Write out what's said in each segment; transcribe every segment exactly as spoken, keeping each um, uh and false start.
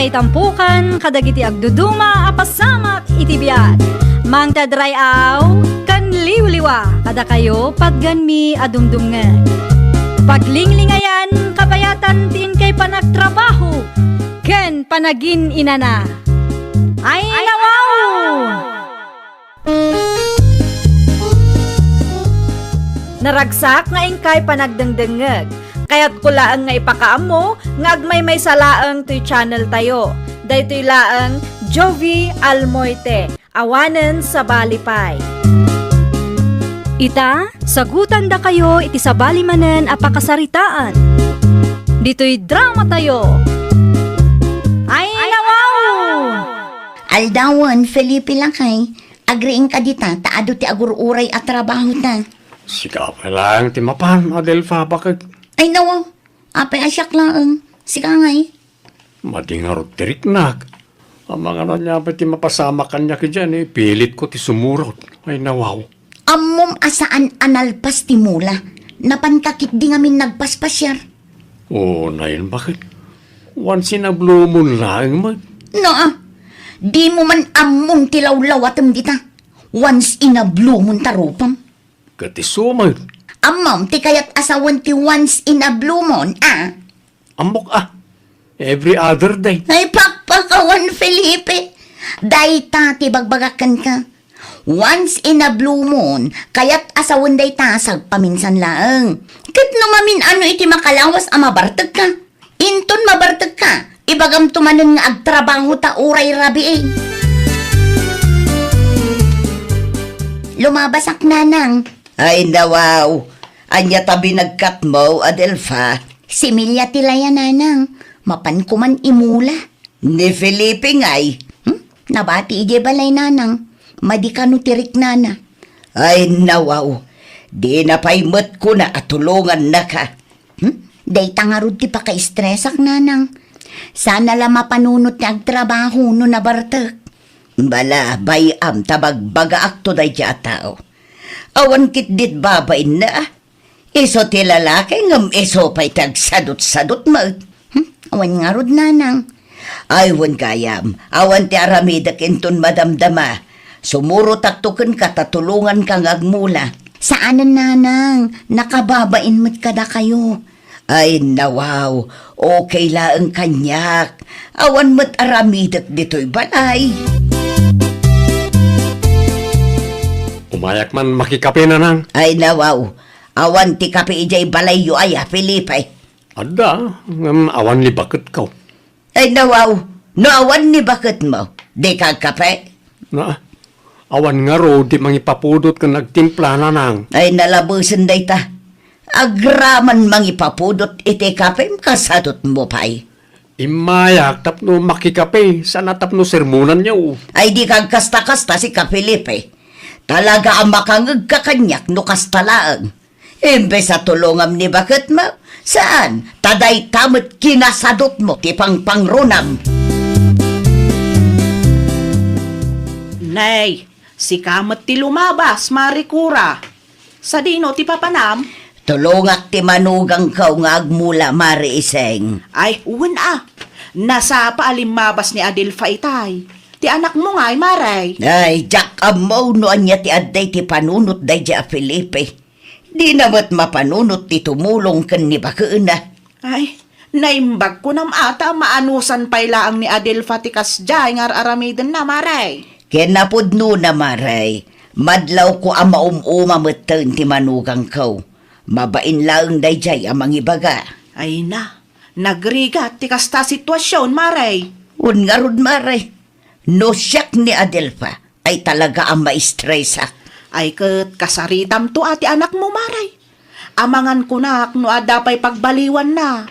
Itampukan kadagiti agduduma a pasamak iti biag. Mangted ray-aw ken liwliwa kadakayo patgenmi a dumdumngeg. Paglinglingayan, kabayatan ti inkay panagtrabaho ken panagin-inana. Ay, nawaw! Naragsak nga inkay panagdengdengngeg. Kayatko laeng nga ipakaammo nga agmaymaysa laeng toy channel tayo. Daytoy laeng Jovie Almoite, awanen sabali pay. Ita, sagutandakayo iti sabali manen a pakasaritaan. Ditoy drama tayo. Ay, nawaw! Aldawen, Felipe lakay, agriingka dita, ta adu ti agur-uray a trabahota. Sika pay laeng ti mapan, Adelfa, baket. Ay, nawaw. Apay a siak laeng. Sika ngay. Madi ngarud ti riknak. Amangan ania pay ti mapasamak kaniak idiay, ipilitko ti sumurot. Ay, nawaw. Ammom a saan a nalpas ti mula. Napanka ketdi ngamin nagpaspasiar. O, nayon, baket. Once in a blue moon laeng met. No, ah. Dimo man ammon ti lawlawatem dita. Once in a blue moon ta rupam. Ket isu met. Ammom ti kayat a sawen ti once in a blue moon, ah. Ammok, ah. Every other day. Ay, pakpakawan, Felipe. Dayta ti bagbagak kenka. Once in a blue moon, kayat a sawen dayta sagpaminsan laeng. Ket no mamin-ano iti makalawas a mabartekka? Inton mabartekka, ibagamto manen nga agtrabahota uray rabii. Lumabasak, nanang. Ay, nawaw. Ania ta binagkatmo, Adelfa? Similia ti laya, nanang. Mapanko man imula. Ni Felipe ngay? Hmm? Nabati idiay balay, nanang. Madi kano ti riknana. Ay, nawaw. Dina pay met kuna a tulongannaka. Hmm? Dayta ngarud ti pakaistresak, nanang. Sana la mapanunot ti agtrabaho no nabartek. Bala, bay-am ta bagbagaakto daydiay a tao. Awan ketdit babainna, ah. Isu ti lalaki ngem isu pay ti agsadutsadut met. Hmm? Awan ngarud, nanang. Ay, wen gayam, awan ti aramidek inton madamdama. Sumurotakto kenka ta tulonganka nga agmula. Saanen, nanang, nakababain met kadakayo. Ay, nawaw, okay laeng kaniak. Awan met aramidek ditoy balay. Umayak man makikape, nanang. Ay, nawaw, awan ti kape idiay balayyo aya, Felipe? Adda, ngem awan ni baketko. Ay, nawaw, no awan ni baketmo, dika agkape? Na, awan ngarud ti mangipapudot ken agtimpla, nanang. Ay, nalabesen dayta. Agraman mangipapudot iti kapem, kasadutmo pay. Immayak tapno makikape, saan a tapno sermonanyo. Ay, dika agkasta-kasta, sika, Felipe. Talaga a makangegka kaniak no kasta laeng. Imbes a tulongam ni baketmo, saan, ta dayta met kinasadutmo ti pangpangrunam. Nay, sika met ti lumabas, Mari Cora. Sadino ti papanam? Tulongak ti manugangko nga agmula, Mari Iseng. Ay, wen a. Nasapa a limmabas ni Adelfa itay. Ti anakmo ngay, Mari. Ay, diak ammo no ania ti adda iti panunot daydiay a Felipe. Dina met mapanunot ti tumulong ken ni bakena. Ay, naimbag kunam a ta maanusan pay laeng ni Adelfa ti kasdiay nga ar-aramidenna, Mari. Ken napudnona, Mari, madlawko a maum-uma metten ti manugangko. Mabain laeng daydiay a mangibaga. Ay na, nagrigat ti kasta a situasion, Mari. Wen ngarud, Mari, no siak ni Adelfa, ay talaga a maistresak. Ay ket kasaritamto a ti anakmo, Mari. Amangan kunak no adda pay pagbaliwanna.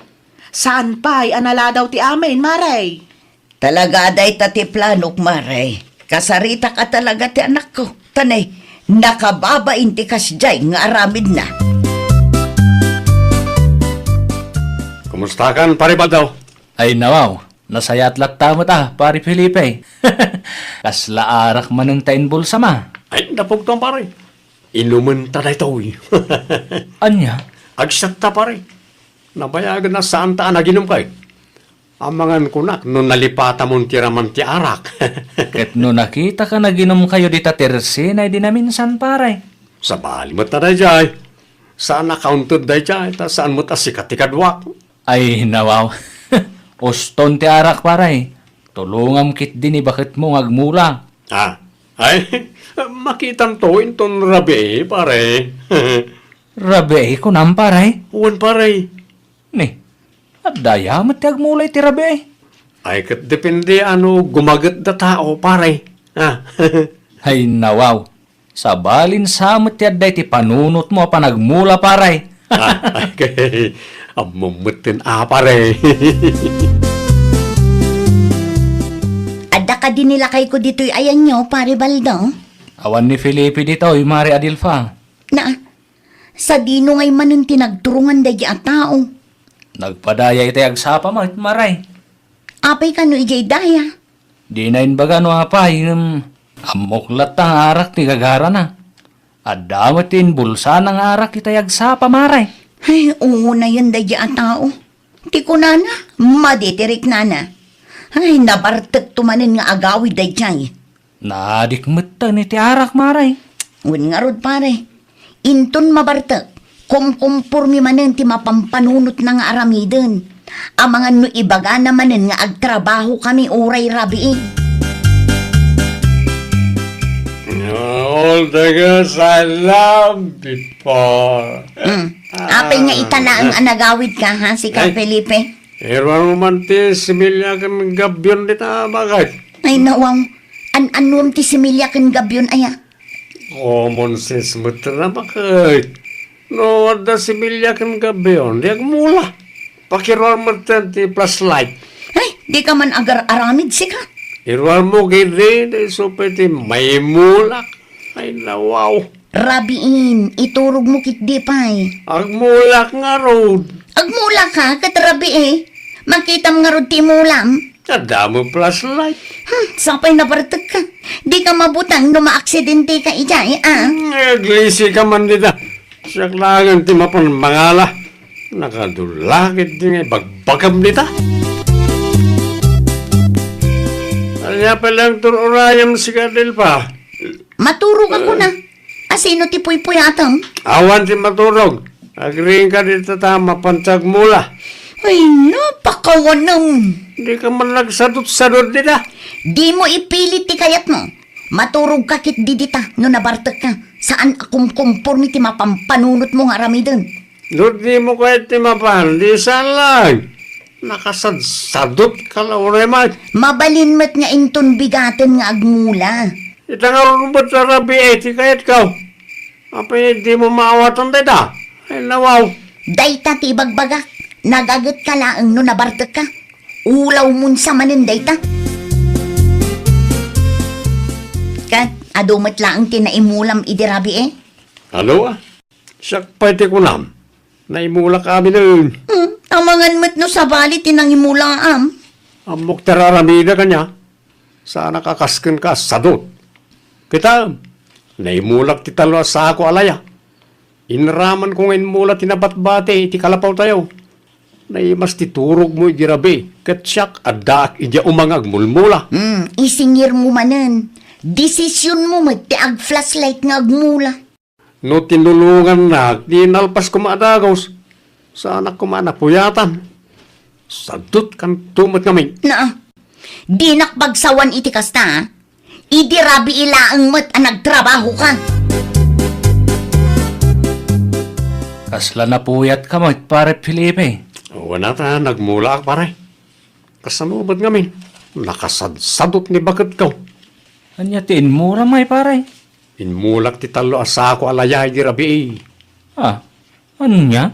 Saan pay a naladaw ti amin, Mari. Talaga a dayta ti planok, Mari. Kasaritak a talaga ti anakko. Tanay, nakababain ti kasdiay nga aramidna. Kumustakan, Pari Baldaw? Ay, nawaw. Nasayaat latta met a, Pari Felipe. Kasla arak manen ta inbulsam a. Ay, napugtuan, pare. Inumen ta daytoy. Ania? Agsatta, pare. Nabayagen a saan ta a naginum kay. Amangan kunak no nalipatamon ti raman ti arak. Ket no nakitaka naginumkayo dita tersena idi naminsan, pare? Sabali met a daydiay. Saan a kaunted daydiay, ta saan met a sika ti kaduak. Ay, nawaw. Uston ti arak, pare. Tulongam ketdi ni baketmo nga agmula. Ah, ay, makitanto inton rabii, pare. Rabii, kunam, pare? Wen, pare. Ni, adda aya met ti agmula iti rabii? Ay, ket depende no gumaget da tao, pare. Ah. Ay, nawaw. Sabalin sa met ti adda iti panunotmo a panagmula, pare. Ah, okay. Ammom metten a, pare. Adda kadi ni lakayko ditoy ayanyo, pare Baldo? Awan ni Felipe ditoy, Mare Adelfa. Na, sadino ngay manen ti nagturongan daydi a tao? Nagpadaya itay agsapa met, Mare. Apay kano idiay daya? Dina imbaga no apay, ngem ammok latta nga arak ti gagarana. Adda met ti inbulsana nga arak itay agsapa, Mare. Ay, unayen daydi a tao. Ti kunana, madi ti riknana. Ay, nabartekto manen nga agawid daydiay. Naadik metten iti arak, Mare. Wen ngarud, pare. Inton mabartek, kumkumpormi manen ti mapampanunotna nga aramiden. Amangan no ibagana manen nga agtrabahokami uray rabii. All the girls I love before. Mm. Apay nga ita laeng a nagawidka, ha, sika, Felipe? Iruarmo man ti similya ken gabion dita, bakit? Ay, nawaw. An-anuem ti similya ken gabion, aya? Common sense met, bakit? No adda similya ken gabion, di agmula. Pakiruar metten ti flashlight. Ay, dika man agar-aramid, sika. Iruarmo ketdi, ta isu pay ti maimulak. Ay, nawaw. Rabiin, iturogmo ketdi pay. Agmulak ngarud. Agmulak ka, ket rabii. Makitam ngarud ti imulam. Adda met flashlight. Hmm, sapay nabartekka. Dika mabutang no maaksidenteka idiay, a? Hmm, aglisika man dita. Siak laengen ti mapan mangala. Nakadulla ketdi nga ibagbagam dita. Ania pay laeng ti ur-urayem, sika, Adelfa? Maturog ako na. Asino ti puypuyatem? Awan ti maturog. Agriingka dita ta mapan ti agmula. Ay, napakawanem. Dika man nagsadutsadut dita. Dimo ipilit ti kayatmo. Maturogka ketdi dita no nabartekka. Saan a kumkumpormi ti mapampanunotmo nga aramiden. No dimo kayat ti mapan, di saan laeng. Nakasadsadutka la uray met. Mabalin met nga inton bigaten nga agmula. Ita ngarud met a rabii ti kayatko. Apay dimo maawatan dayta? Ay, nawaw. Dayta ti ibagbagak. Nagagetka laeng no nabartekka. Ulawmon sa manen dayta. Ket adu met laeng ti naimulam idi rabii? Adu a? Siak pay ti kunam. Naimulak aminen. Hmm, amangan met no sabali ti nangimulaam. Ammok ti ar-aramidek ania. Saanak a kas kenka a sadut. Kita, naimulak ti tallo a sako a laya. Inramanko nga immula ti nabatbati iti kalapawtayo. Naimas ti turogmo idi rabii, ket siak, addaak idiay uma nga agmulmula. Hmm, isingirmo manen. Desisionmo met ti ag-flashlight nga agmula. No tinulongannak, di nalpas koma a dagus. Saanak koma a napuyatan. Sadutkanto met ngamin. Na, dinak pagsawan iti kasta, a. Idi rabii laeng met a nagtrabahoka. Kasla napuyatka met, Pare Felipe? Wen a ta, nagmulaak, pare. Kasano met ngamin? Nakasadsadut ni baketko. Ania ti inmuram, pare? Inmulak ti tallo a sako a laya idi rabii. Ah, ania?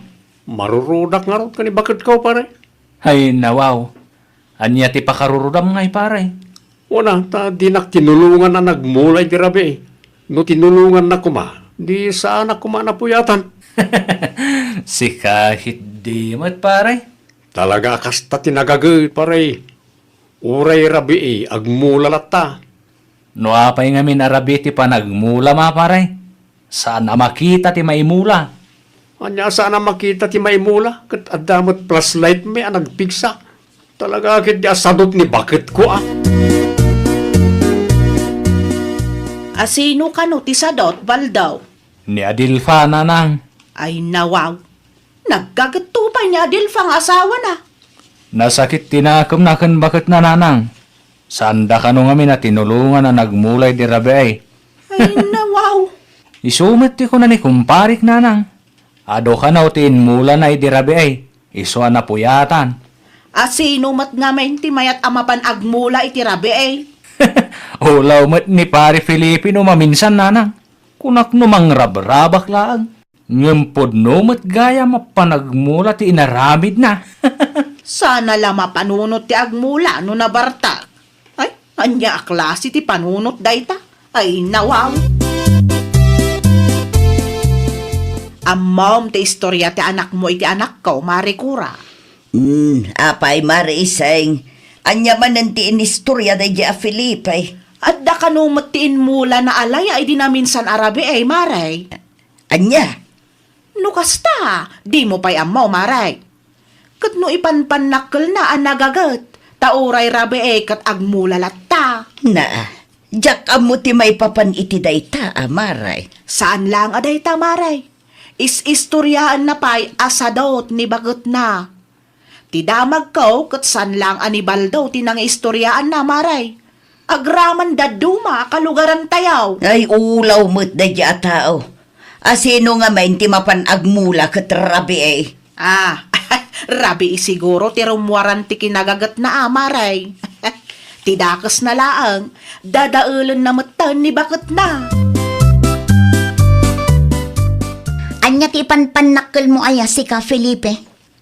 Marurudak ngarud ken ni baketko, pare. Ay, nawaw. Ania ti pakarurudam ngay, pare? Wen a, ta dinak tinulongan a nagmula idi rabii. No tinulongannak koma, di saanak koma a napuyatan. Sika ketdi met, pare. Talaga a kasta ti nagaget, pare. Uray rabii, agmula latta. No apay ngamin a rabii ti panagmulam, pare? Saan a makita ti maimula. Ania a saan a makita ti maimula? Ket adda met flashlight mi a nagpigsa. Talaga ket di asadot ni baketko, a. A sino kano ti sadot, Baldaw? Ni Adelfa, nanang. Ay, nawaw. Naggagetto pay ni Adelfa nga asawana. Nasakit ti nakemna ken baketna, nanang. Saanda kano ngamin a tinulongan a nagmula idi rabii. Ay, nawaw. Isu met ti kuna ni kumparik, nanang. Adu kano ti inmulana idi rabii, isu a napuyatan. A sino met ngamin ti mayat a mapan agmula iti rabii? Ulaw met ni Pare Felipe no maminsan, nanang. Kunak no mangrabrabak laeng. Ngem pudno met gayam a panagmula ti inaramidna. Sana la mapanunot ti agmula no nabartak. Ay, ania a klase ti panunot dayta? Ay, nawaw. Ammom ti istorya ti anakmo iti anakko, Mare Cora? Hmm, apay, Mare Iseng. Ania manen ti inistorya daydi a Felipe? Adda kano met ti inmulana a laya idi naminsan a rabii, Mare? Ania? No kasta, dimo pay ammo, Mare. Ket no ipanpannakkelna a nagaget, ta uray rabii ket agmula latta. Naa, diak ammo ti maipapan iti dayta a, Mare. Saan laeng a dayta, Mare. Is-istoriaenna pay a sadot ni baketna. Ti damagko ket saan laeng a ni Baldaw ti nangiistoriaanna, Mare. Agraman dadduma a kalugarantayo. Ay, ulaw met daydi a tao. A sino ngamin ti mapan agmula ket rabii? Ah, rabii siguro ti rummuaran ti kinagagetna a, Mare. Ti dakesna laeng, dadaelenna metten ni baketna. Ania ti ipanpannakkelmo aya, sika, Felipe?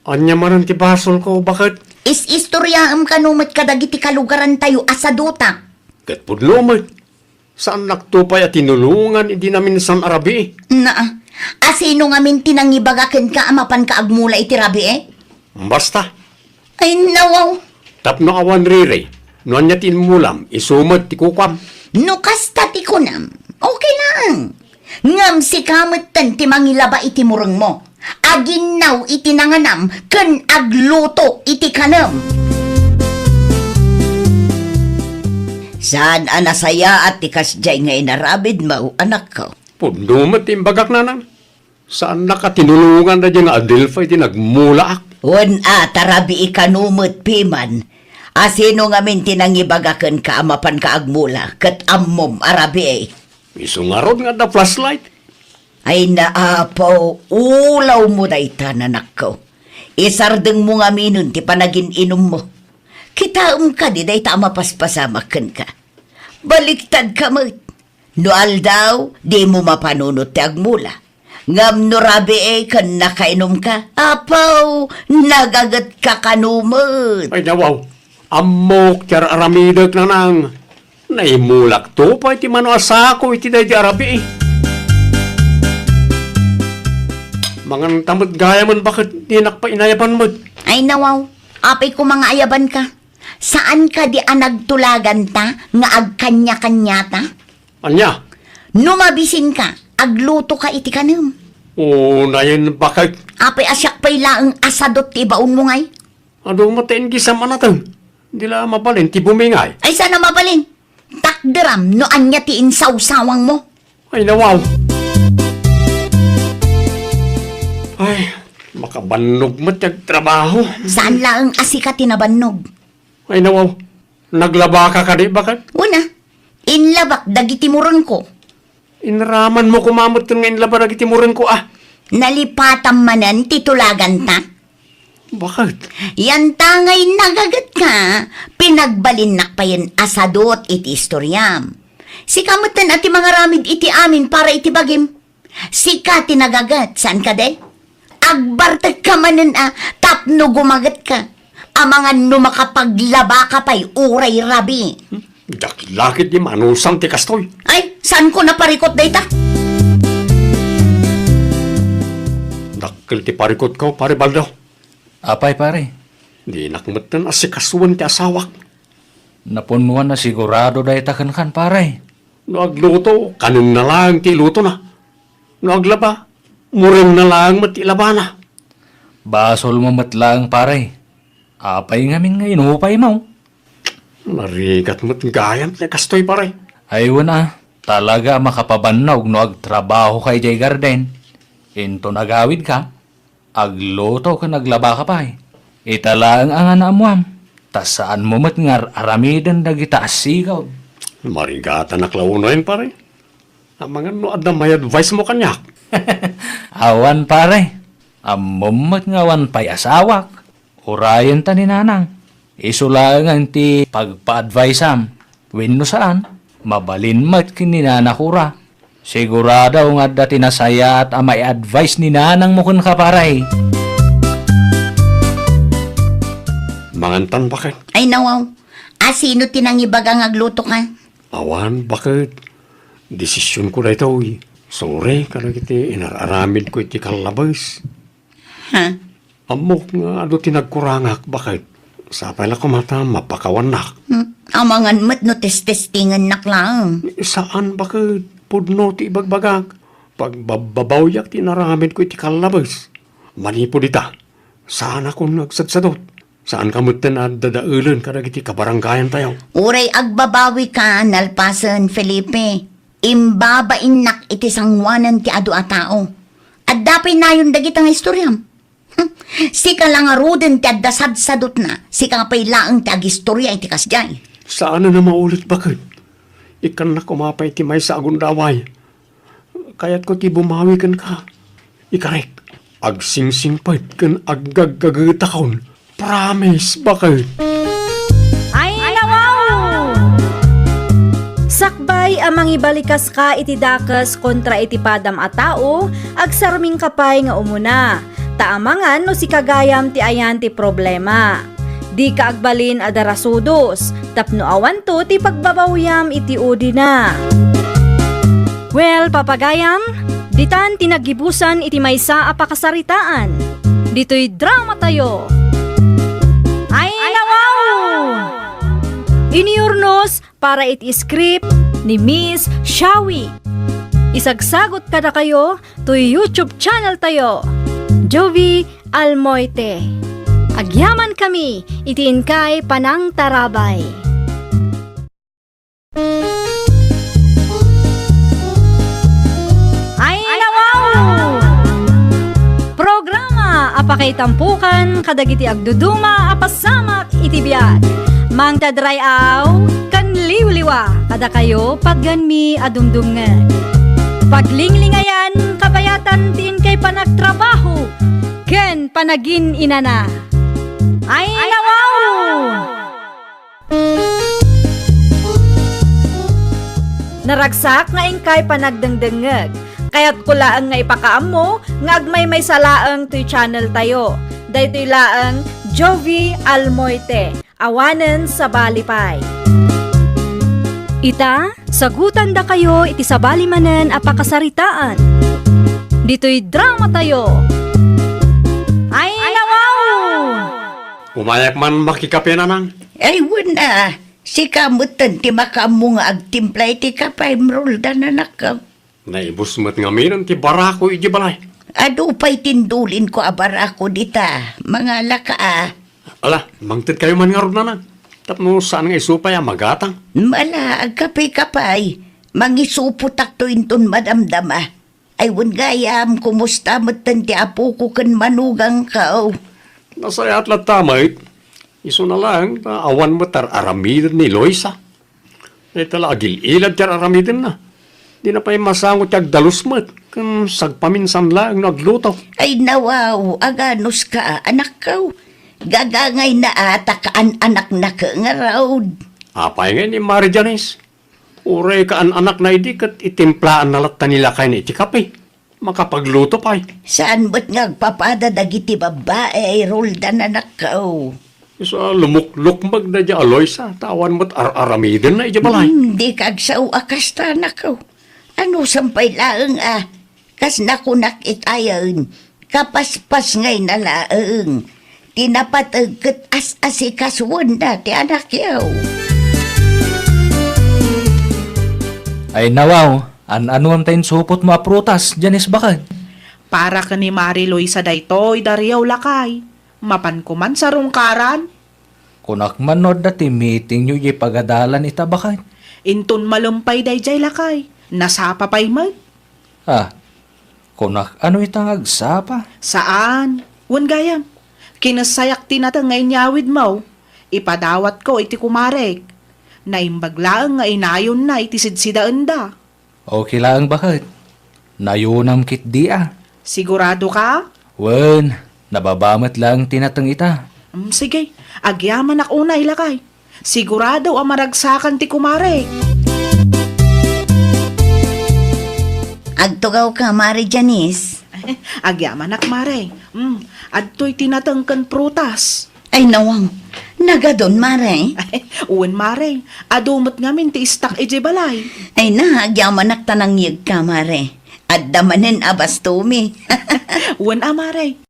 Ania manen ti basolko, baket? Is-istoriaem kano met kadagiti kalugarantayo a saduta. Ket pudno met, saannakto pay a tinulongan idi naminsan a rabii. Naa, a sino ngamin ti nangibaga kenka a mapanka agmula iti rabii? Basta. Ay, nawaw. Tapno awan riri, no ania ti inmulam, isu met ti kukuam. No kasta ti kunam, okay laeng. Ngem sika metten ti mangilaba iti murengmo, aginnaw iti nanganam, ken agluto iti kanem. Saan a nasayaat ti kasdiay nga inaramidmo, anakko? Pudno met ti imbagak, nanang. Saannak a tinulongan daydiay nga Adelfa idi nagmulaak. Wen a, ta rabii kano met piman. A sino ngamin ti nangibaga kenka a mapanka agmula, ket ammom a rabii? Isu ngarud nga adda flashlight. Ay, naapaw, ulawmo dayta, nanakko. Isardengmo ngaminen ti panagin-inummo. Kitaem kadi dayta a mapaspasamak kenka. Baliktadka met. No aldaw, dimo mapanunot ti agmula. Ngem no rabii ken nakainumka, apaw, nagagetka kano met. Ay, nawaw. Ammok ti ar-aramidek, nanang. Naimulakto pay ti mano a sako iti daydi a rabii. Manganta met gayamen, baket dinak pay inayaban met. Ay, nawaw. Apay koma nga ayabanka? Saan kadi a nagtulaganta nga agkanya-kanyata? Ania? No mabisinka, aglutoka iti kanem. Unayen, baket. Apay a siak pay laeng a sadot ti ibaonmo ngay? Adu met ti ingisam a nateng. Di la mabalin ti bumingay. Ay, saan a mabalin? Takderam no ania ti insawsawangmo. Ay, nawaw. Ay, makabannog met ti agtrabaho. Saan laeng a sika ti nabannog. Ay, nawaw. Naglabaka kadi, baket? Una, inlabak dagiti murengko. Inramanmo koma metten nga inlaba dagiti murengko, a? Nalipatam manen ti tulaganta? Baket? Yanta ngay nagagetka, pinagbalinnak payen a sadot iti istoriam. Sika metten a ti mangaramid iti amin para iti bagim. Sika ti nagaget, saan kadi? Agbartekka manen a tapno gumagetka. Amangan no makapaglabaka pay uray rabii. Dakla ket di manusan ti kastoy. Ay, saanko naparikot dayta? Dakkel ti parikotko, Pare Baldo. Apay, pare? Dinak metten asikasuen ti asawak. Napunnuan a sigurado dayta kenkan, pare. No agluto, kanenna laeng ti ilutona. No aglaba, murengna laeng met ti ilabana. Basolmo met laeng, pare. Apay ngamin nga inupaymo? Narigat met gayam ti kastoy, pare. Ay, wen a, talaga a makapabannog no agtrabahoka idiay garden. Inton agawidka, agluto ken aglabaka pay. Ita laeng a nga naammoam, ta saanmo met nga ar-aramiden dagita a sigaw. Marigatanak la unayen, pare. Amangan no adda may advice mo kaniak. Awan, pare. Ammom met nga awan pay asawak. Urayen ta ni Nanang. Isu laengen ti pagpa-adviseam. Wenno saan, mabalin met ken ni Nana Cora. Sigurado nga adda ti nasayaat a mai-advise ni Nanangmo kenka, pare. Mangantan, baket. Ay, nawaw. A, sino ti nangibaga nga aglutoka? Awan, baket. Desisionko daytoy. Suri kadagiti inar-aramidko iti kallabes. Ha? Ammok nga adu ti nagkurangak, baket. Sapay la koma ta mapakawannak. Hmm, amangan met no testestingennak laeng. Saan, baket. Pudno ti ibagbagak. Pagbabbabawiak ti inaramidko iti kallabes. Manipud ita, saanakon nga agsadsadot. Saanka metten a dadaelen kadagiti kabaranggayantayo. Uray agbabawika nalpasen, Felipe. Imbabainnak iti sangoanan ti adu a tao. Adda pay nayon dagita nga istoriam. Hmm. Sika la ngaruden ti adda sadsadotna, sika pay laeng ti agistoria iti kasdiay. Saanen a maulit, baket. Ikkannak koma pay ti maysa a gundaway. Kayatko ti bumawi kenka. Ikarek, agsingsingpet ken aggaggagetakon. Promise, baket. Ay, nawaw! Sakbay a mangibalikaska iti dakes kontra iti padam a tao, agsarmingka pay nga umuna. Ta amangan no sika gayam ti ayan ti problema. Dika agbalin a darasudos, tapno awanto ti pagbabawiam iti udina. Well, papagayam, ditan ti naggibusan iti maysa a pakasaritaan. Ditoy dramatayo. Ay, nawaw! Iniyurnos para iti script ni Miss Shawi. Isagsagot kadakayo toy YouTube channel tayo, Jovie Almoite. Agyaman kami iti inkay panangtarabay. Ay, nawaw! Programa a pakaitampukan kadagiti agduduma a pasamak iti biag. Mangted ray-aw ken liwliwa kadakayo patgenmi a dumdumngeg. Paglinglingayan, kabayatan ti inkay panagtrabaho ken panagin-inana. Ay, nawaw! Naragsak nga inkay panagdengdengngeg. Kayatko laeng nga ipakaammo nga agmaymaysa laeng toy channel tayo. Daytoy laeng Jovie Almoite, awanen sabali pay. Ita, sagutandakayo iti sabali manen a pakasaritaan. Ditoy dramatayo. Ay, nawaw! Umayak man makikape, Nanang. Ay, wen a. Sika metten ti makaammo nga agtimpla iti kape, Roldan, anakko. Naibus met ngamin ti barako iti balay. Adu pay tindulinko a barako dita. Mangalaka a. Ala, mangted kayo man ngarud, Nanang. Tapno saan nga isu pay a magatang. Ala, agkape ka pay. Mangisupotakto inton madamdama. Ay, wen gayam, kumusta metten ti apoko ken manugangko? Nasayaat latta met. Isuna laeng ta awan met ar-aramiden ni Loisa. Dayta la agil-ilad ti ar-aramidenna. Dina pay masango ti agdalus met, ken sagpaminsan laeng no agluto. Ay, nawaw, aganuska, anakko. Gagangayna a ta kaan-anaknak ngarud. Apay ngay ni Mari Janice? Uray kaan-anakna idi ket itimplaanna latta ni lakayna iti kape. Makapagluto pay. Saan met nga agpapada dagiti babbai, Roldan, anakko. Isu a lumuklukmeg daydiay a Loisa, ta awan met ar-aramidenna idiay balay. Hmm, dika agsao a kasta, anakko. Anusem pay laeng a, kas nakunak itayen, kapaspasngayna laeng. Ti napateg ket as-asikasuenna ti anakyo. Ay, nawaw, an-anuem ta insupotmo a prutas, Janice, baket? Para ken ni Mari Luisa daytoy, Dario, lakay. Mapanko man sarungkaran. Kunak man no adda ti meetingyo idiay pagadalan ita, baket. Inton malem pay daydiay, lakay. Nasapa pay met. Ah, kunak, ano ita nga agsapa? Saan. Wen gayam. Kinessayak ti nateng nga inyawidmo. Ipadawatko iti kumarek. Naimbag laeng nga inayonna iti sidsidaenda. Okay laeng, baket. Nayonam ketdi a. Sigurado ka? Wen, nababa met laeng ti nateng ita. Mm, sige, agyamanak unay, lakay. Sigurado a maragsakan ti kumare. Agtugaw ka, Mare Janice. Agyamanak, Mare. Mm, adtoy ti nateng ken prutas. Ay, nawang. Nagadun, Mare. Wen, Mare. Adu met ngamin ti istak idiay balay. Ay na, agyamanak ta nangyegka, Mare. Adda manen a bastomi. Wen a, Mare.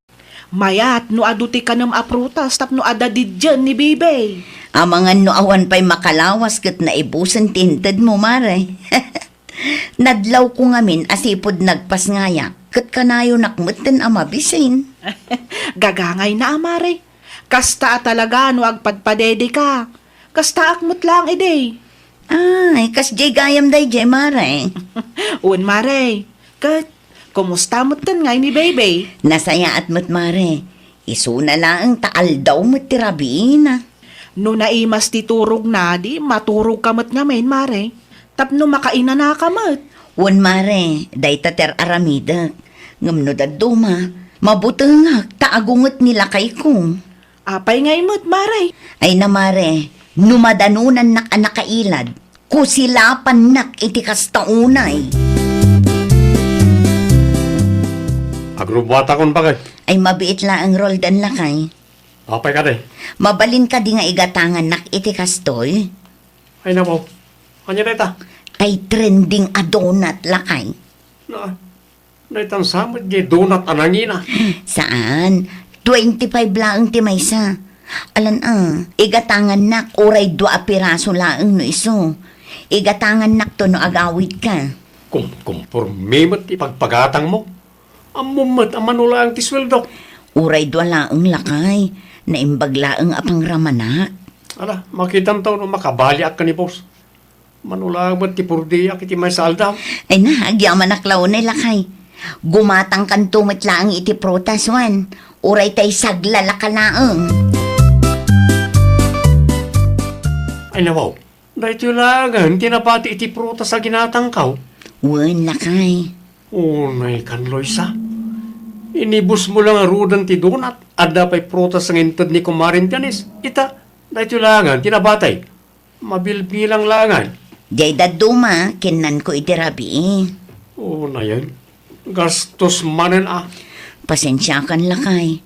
Mayat no adu ti kanem a prutas tapno adda didien ni Bebe. Amangan no awan pay makalawas ket naibusen ti intedmo, Mare. Nadlawko ngamin a sipud nagpasngayak, ket kanayonak metten a mabisin. Gagangayna a, Mare. Kasta a talaga no agpadpadedika. Kastaak met laeng idi. Ay, kasdiay gayam daydiay, Mare. Wen, Mare. Ket, kumusta metten ngay ni Bebe? Nasayaat met, Mare. Isuna laeng ta aldaw met ti rabiina. No naimas ti turogna, di maturogka met ngamin, Mare. Tapno makainanaka met. Wen, Mare, dayta ti ar-aramidek. Ngem no dadduma, mabutengak ta agunget ni lakayko. Apay ngay met, Mare? Ay na, Mare, no madanonannak a nakailad, kusilapannak iti kasta unay. Agrubbuatakon, baket. Ay mabiit laeng, Roldan, lakay. Apay kadi? Mabalin kadi nga igatangannak iti kastoy? Ay, napo. Ania dayta? Ay trending a donut, lakay. Na, daytan sa met diay donut a nangina. Saan. Twenty-five laeng ti maysa. Alan a, igatangannak uray dua a piraso laeng no isu. Igatangannakto no agawidka. Kum-, kumporme met ti pagpagatangmo. Ammom met a mano laeng ti sueldok. Uray dua laeng, lakay. Naimbag laeng a pangramanak. Ala, makitanto no makabaliak ken ni boss. Mano laeng met ti purdiak iti maysa aldaw. Ay na, agyamanak la unay, lakay. Gumatangkanto met laeng iti prutas, wen. Uray tay saglalaka laeng. Ay, nawaw. Daytoy laengen ti nabati iti prutas a ginatangkaw. Wen, lakay. Unay kan, Loisa. Inibusmo la ngaruden ti donut. Adda pay prutas nga inted ni Kumaren Janice. Ita, daytoy laengen ti nabati. Mabilbilang laengen. Diay dadduma, kinnanko iti rabii. Unayen. Gastos manen a. Pasensiakan, lakay.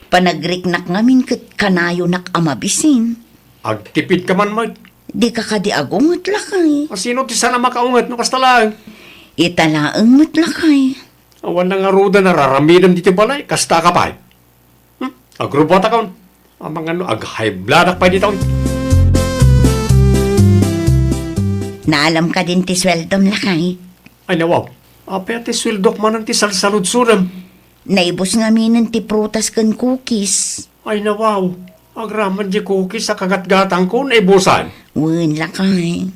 Panagriknak ngamin ket kanayonak a mabisin. Agtipidka man met. Dika kadi agunget, lakay. A, sino ti saan a makaunget no kasta laeng? Ita laeng met, lakay. Awan na ngaruden a raramidem ditoy balay, kastaka pay. Hmm? Agrubbuatakon. Amangan no aghaybladak pay ditoy. Naalam kadin ti sueldom, lakay? Ay, nawaw. Apay a ti sueldok manen ti salsaludsodem? Naibus ngaminen ti prutas ken cookies. Ay, nawaw. Agraman di cookies a kagatgatangko, naibusan. Wen, lakay.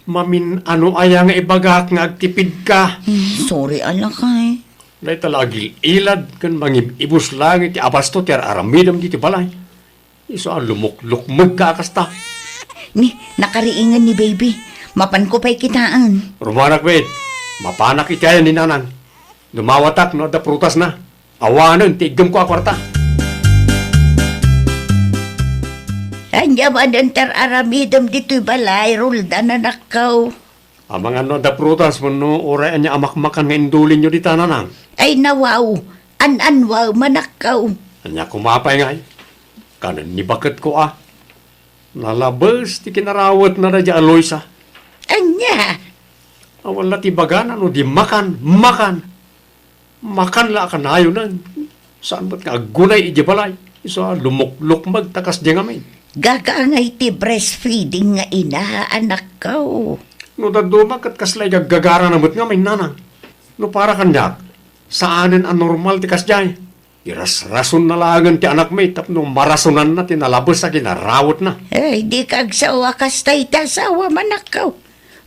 Mamin-ano aya nga ibagak nga agtipidka? Hmm, sorry a, lakay. Dayta la agil-ilad ken mangib-ibus laeng iti abasto ti ar-aramidem ditoy balay. Isu a lumuklukmegka a kasta. Ni, nakariingen ni baby. Mapanko pay kitaen. Rumanak met. Mapanak iti ayan ni nanang. Dumawatak no adda prutasna. Awanen ti iggemko a kuarta. Ania manen ti ar-aramidem ditoy balay, Roldan, anakko? Amangan no adda prutas wenno uray ania a makmakan nga indulinyo dita, nanang? Ay, nawaw. An-anwaw, manakko. Ania koma pay ngay? Kanen ni baketko a. Nalabes ti kinarawetna daydiay a Loisa. Ania? Awan la ti ibagana no di makan, makan. Makan la a kanayonen. Saan met nga aggunay idiay balay? Isu a lumuklukmeg ta kasdiay ngamin. Gagangay ti breastfeeding nga ina, anakko. No dadduma ket kasla igaggagarana met ngamin, nanang. No para kaniak, saanen a normal ti kasdiay. Irasrasonna laengen ti anakmi tapno marasonanna ti nalabes a kinarawetna. Ay, dika agsao a kasta iti asawam, anakko.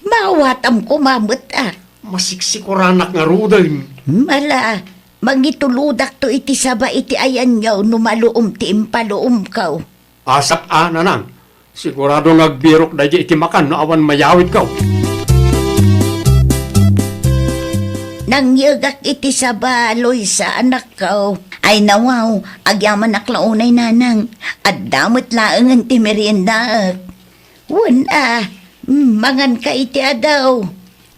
Maawatam koma met a. Masiksikoranak ngaruden. Mala, mangitulodakto iti saba iti ayanyo no maluom ti impaluomko. Asap a, nanang. Sigurado nga agbirok daydi iti makan no awan mayawidko. Nangyegak iti saba, Loisa, anakko. Ay, nawaw, agyamanak la unay, nanang. Adda met laengen ti meriendaek. Wen a, mm, manganka iti adaw.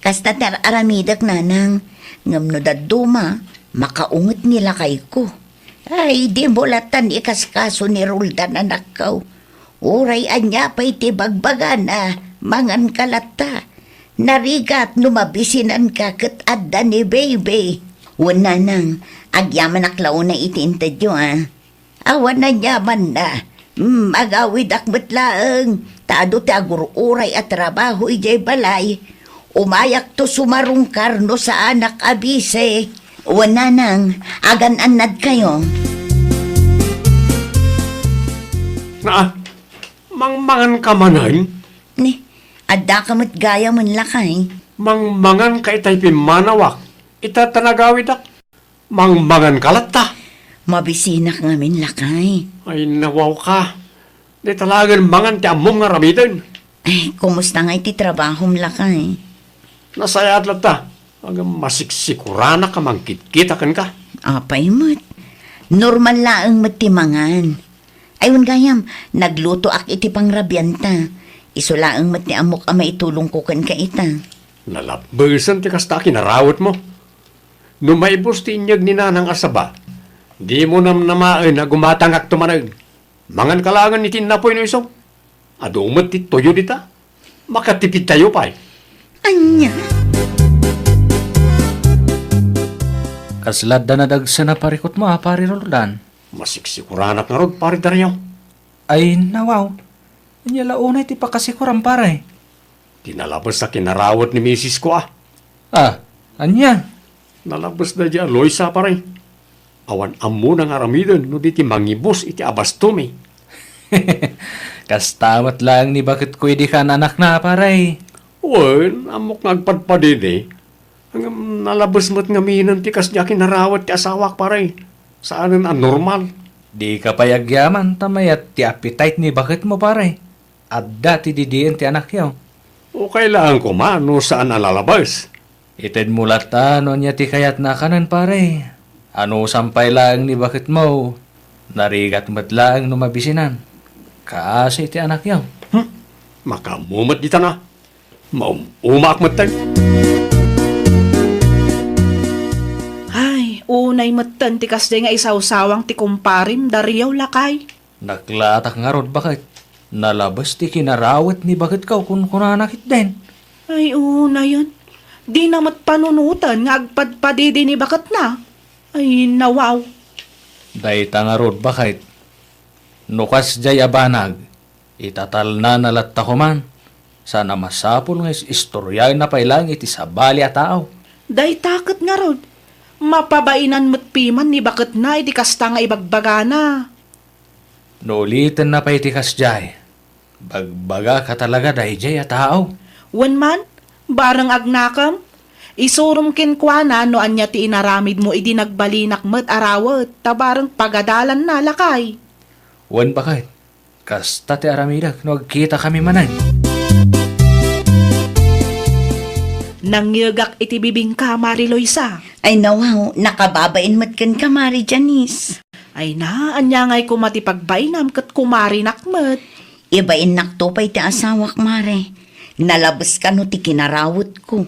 Kasta ti ar-aramidek, nanang. Ngem no dadduma, makaunget ni lakayko. Ay, dimo latan ikaskaso ni Roldan, anakko. Uray ania pay ti bagbagana, manganka latta. Narigat no mabisinanka ket adda ni baby. Wen, nanang, agyamanak la unay iti intedyo, a. Awan aniamanna. Mm, agawidak met laeng, ta adu ti agur-uray a trabaho idiay balay. Umayakto sumarungkar no saanak a bisi. Wen, nanang, agan-annadkayo. Naa, mangmanganka manen? Ni, addaka met gayamen, lakay. Mangmanganka itay pimmanawak, ita ta nagawidak. Mangmanganka latta. Mabisinak ngamin, lakay. Ay, nawawka. Dayta laengen mangan ti ammom nga aramiden. Ay, kumusta ngay ti trabahom, lakay? Nasayaat latta. Ngem masiksikoranak a mangkitkita kenka. Apay met. Normal laeng met ti mangan. Ay, wen gayam, naglutoak iti pangrabianta. Isu laeng met ti ammok a maitulongko kenka ita. Nalabbesen ti kasta a kinarawetmo. No maibus ti inyeg ni nanang a saba, dimo namnamaen a gumatangakto manen. Manganka laengen iti innapuy no isu. Adu met ti tuyo dita. Makatipidtayo pay. Ania? Kasla adda nadagsen a parikutmo a, Pari Roldan? Masiksikoranak ngarud, Pari Dario. Ay, nawaw. Ania la unay ti pakasikoram, pare? Ti nalabes a kinarawet ni misisko a. Ah, ania? Nalabes daydi a Loisa, pare. Awan ammona nga aramiden no di ti mangibus iti abastomi. Kasta met laeng ni baketko idi kaan-anakna, pare. Wen, ammok nga agpadpadidi. Ngem nalabes met ngaminen ti kasdi a kinarawet ti asawak, pare. Saanen a normal. Dika pay agyaman ta mayat ti appetite ni baketmo, pare. Adda ti didien ti anakyo. Okay laeng koma no saan a nalabes. Itedmo latta no ania ti kayatna a kanen, pare. Anusam pay laeng ni baketmo, narigat met laeng no mabisinan. Kaasi ti anakyo. Hmm? Makaammo met ditan a. Maum-umaak metten. Ay, unay metten ti kasdiay nga isawsawang ti kumparem, Dario, lakay. Naklatak ngarud, baket. Nalabes ti kinarawet ni baketko, kunkunana ketdin. Ay, unayen. Dina met panunoten nga agpadpadidi ni baketna. Ay, nawaw. Dayta ngarud, baket. No kasdiay a banag, itatalnana latta koman. Saan a masapul nga is-, istoriaenna pay laeng iti sabali a tao. Dayta ket ngarud, mapabainan met piman ni baketna iti kasta nga ibagbagana. No ulitenna pay ti kasdiay, bagbagak a talaga daydiay a tao. Wen man, bareng agnakem, isurom kenkuana no ania ti inaramidmo idi nagbalinak met a rawet, ta bareng pagadalanna, lakay. Wen, baket, kasta ti aramidek no agkitakami manen. Nangyegak iti bibingka, Mari Loisa. Ay, nawaw, nakababain met kenka, Mari Janice. Ay na, ania ngay koma ti pagbainam ket kumarinak met? Ibainnakto pay ti asawak, Mare. Nalabes kano ti kinarawetko.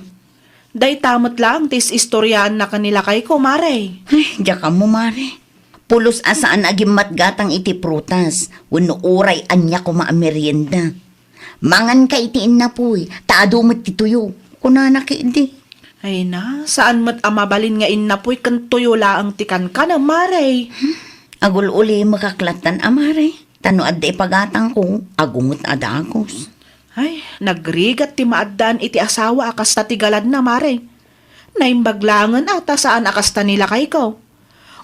Dayta met laeng ti is-istoriaanna ken ni lakayko, Mare. Ay, diak ammo, Mare. Pulos a saan a gimmatgatang iti prutas wenno uray ania koma a merienda. "Manganka iti innapuy, ta adu met ti tuyo," kunana ketdi. Ay na, saan met a mabalin nga innapuy ken tuyo laeng ti kankanem, Mare. Hmm? Agul-ulimekak lattan a, Mare. Ta no adda ipagatangko, agunget a dagus. Ay, nagrigat ti maaddaan iti asawa a kasta ti galadna, Mare. Naimbag laengen a ta saan a kasta ni lakayko.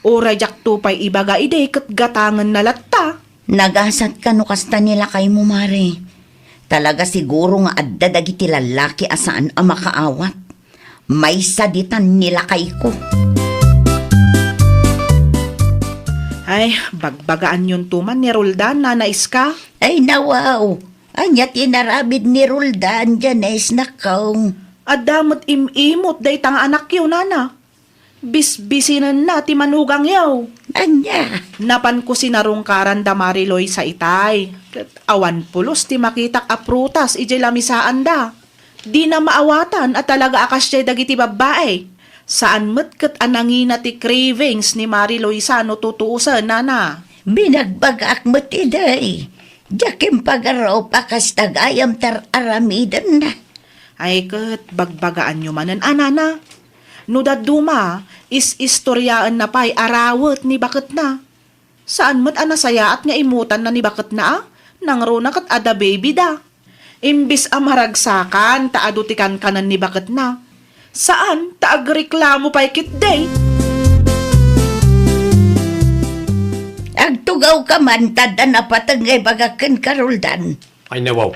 Uray diakto pay ibaga idi ket gatangenna latta. Nagasat ka no kasta ni lakaymo, Mare. Talaga siguro nga adda dagiti lallaki a saan a makaawat. Maysa ditan ni lakayko. Ay, bagbagaanyonto man ni Roldan, Nana Iska. Ay, nawaw. Ania ti inaramid ni Roldan, Janice, nakkaw? Adda met im-imot dayta nga anakyo, Nana. Bisbisinenna ti manugangyo. Ania? Napanko sinarungkaran da Mari Loisa itay. Ket awan pulos ti makitak a prutas idiay lamisaanda. Dina maawatan a talaga a kasdiay dagiti babbai. Saan met ket a nangina ti cravings ni Mari Loisa no tutuosen, Nana. Binagbagaak met idi. Diak impagarup a kasta gayam ti ar-aramidenna. Ay ket bagbagaanyo manen a, Nana. No dadduma, is-istoriaenna pay a rawet ni baketna. Saan met a nasayaat nga imutanna ni baketna a nangruna ket adda baby da. Imbes a maragsakan ta adu ti kankanen ni baketna, saan ta agreklamo pay ketdi. Agtugawka man ta adda napateg nga ibagak kenka, Roldan. Ay, nawaw.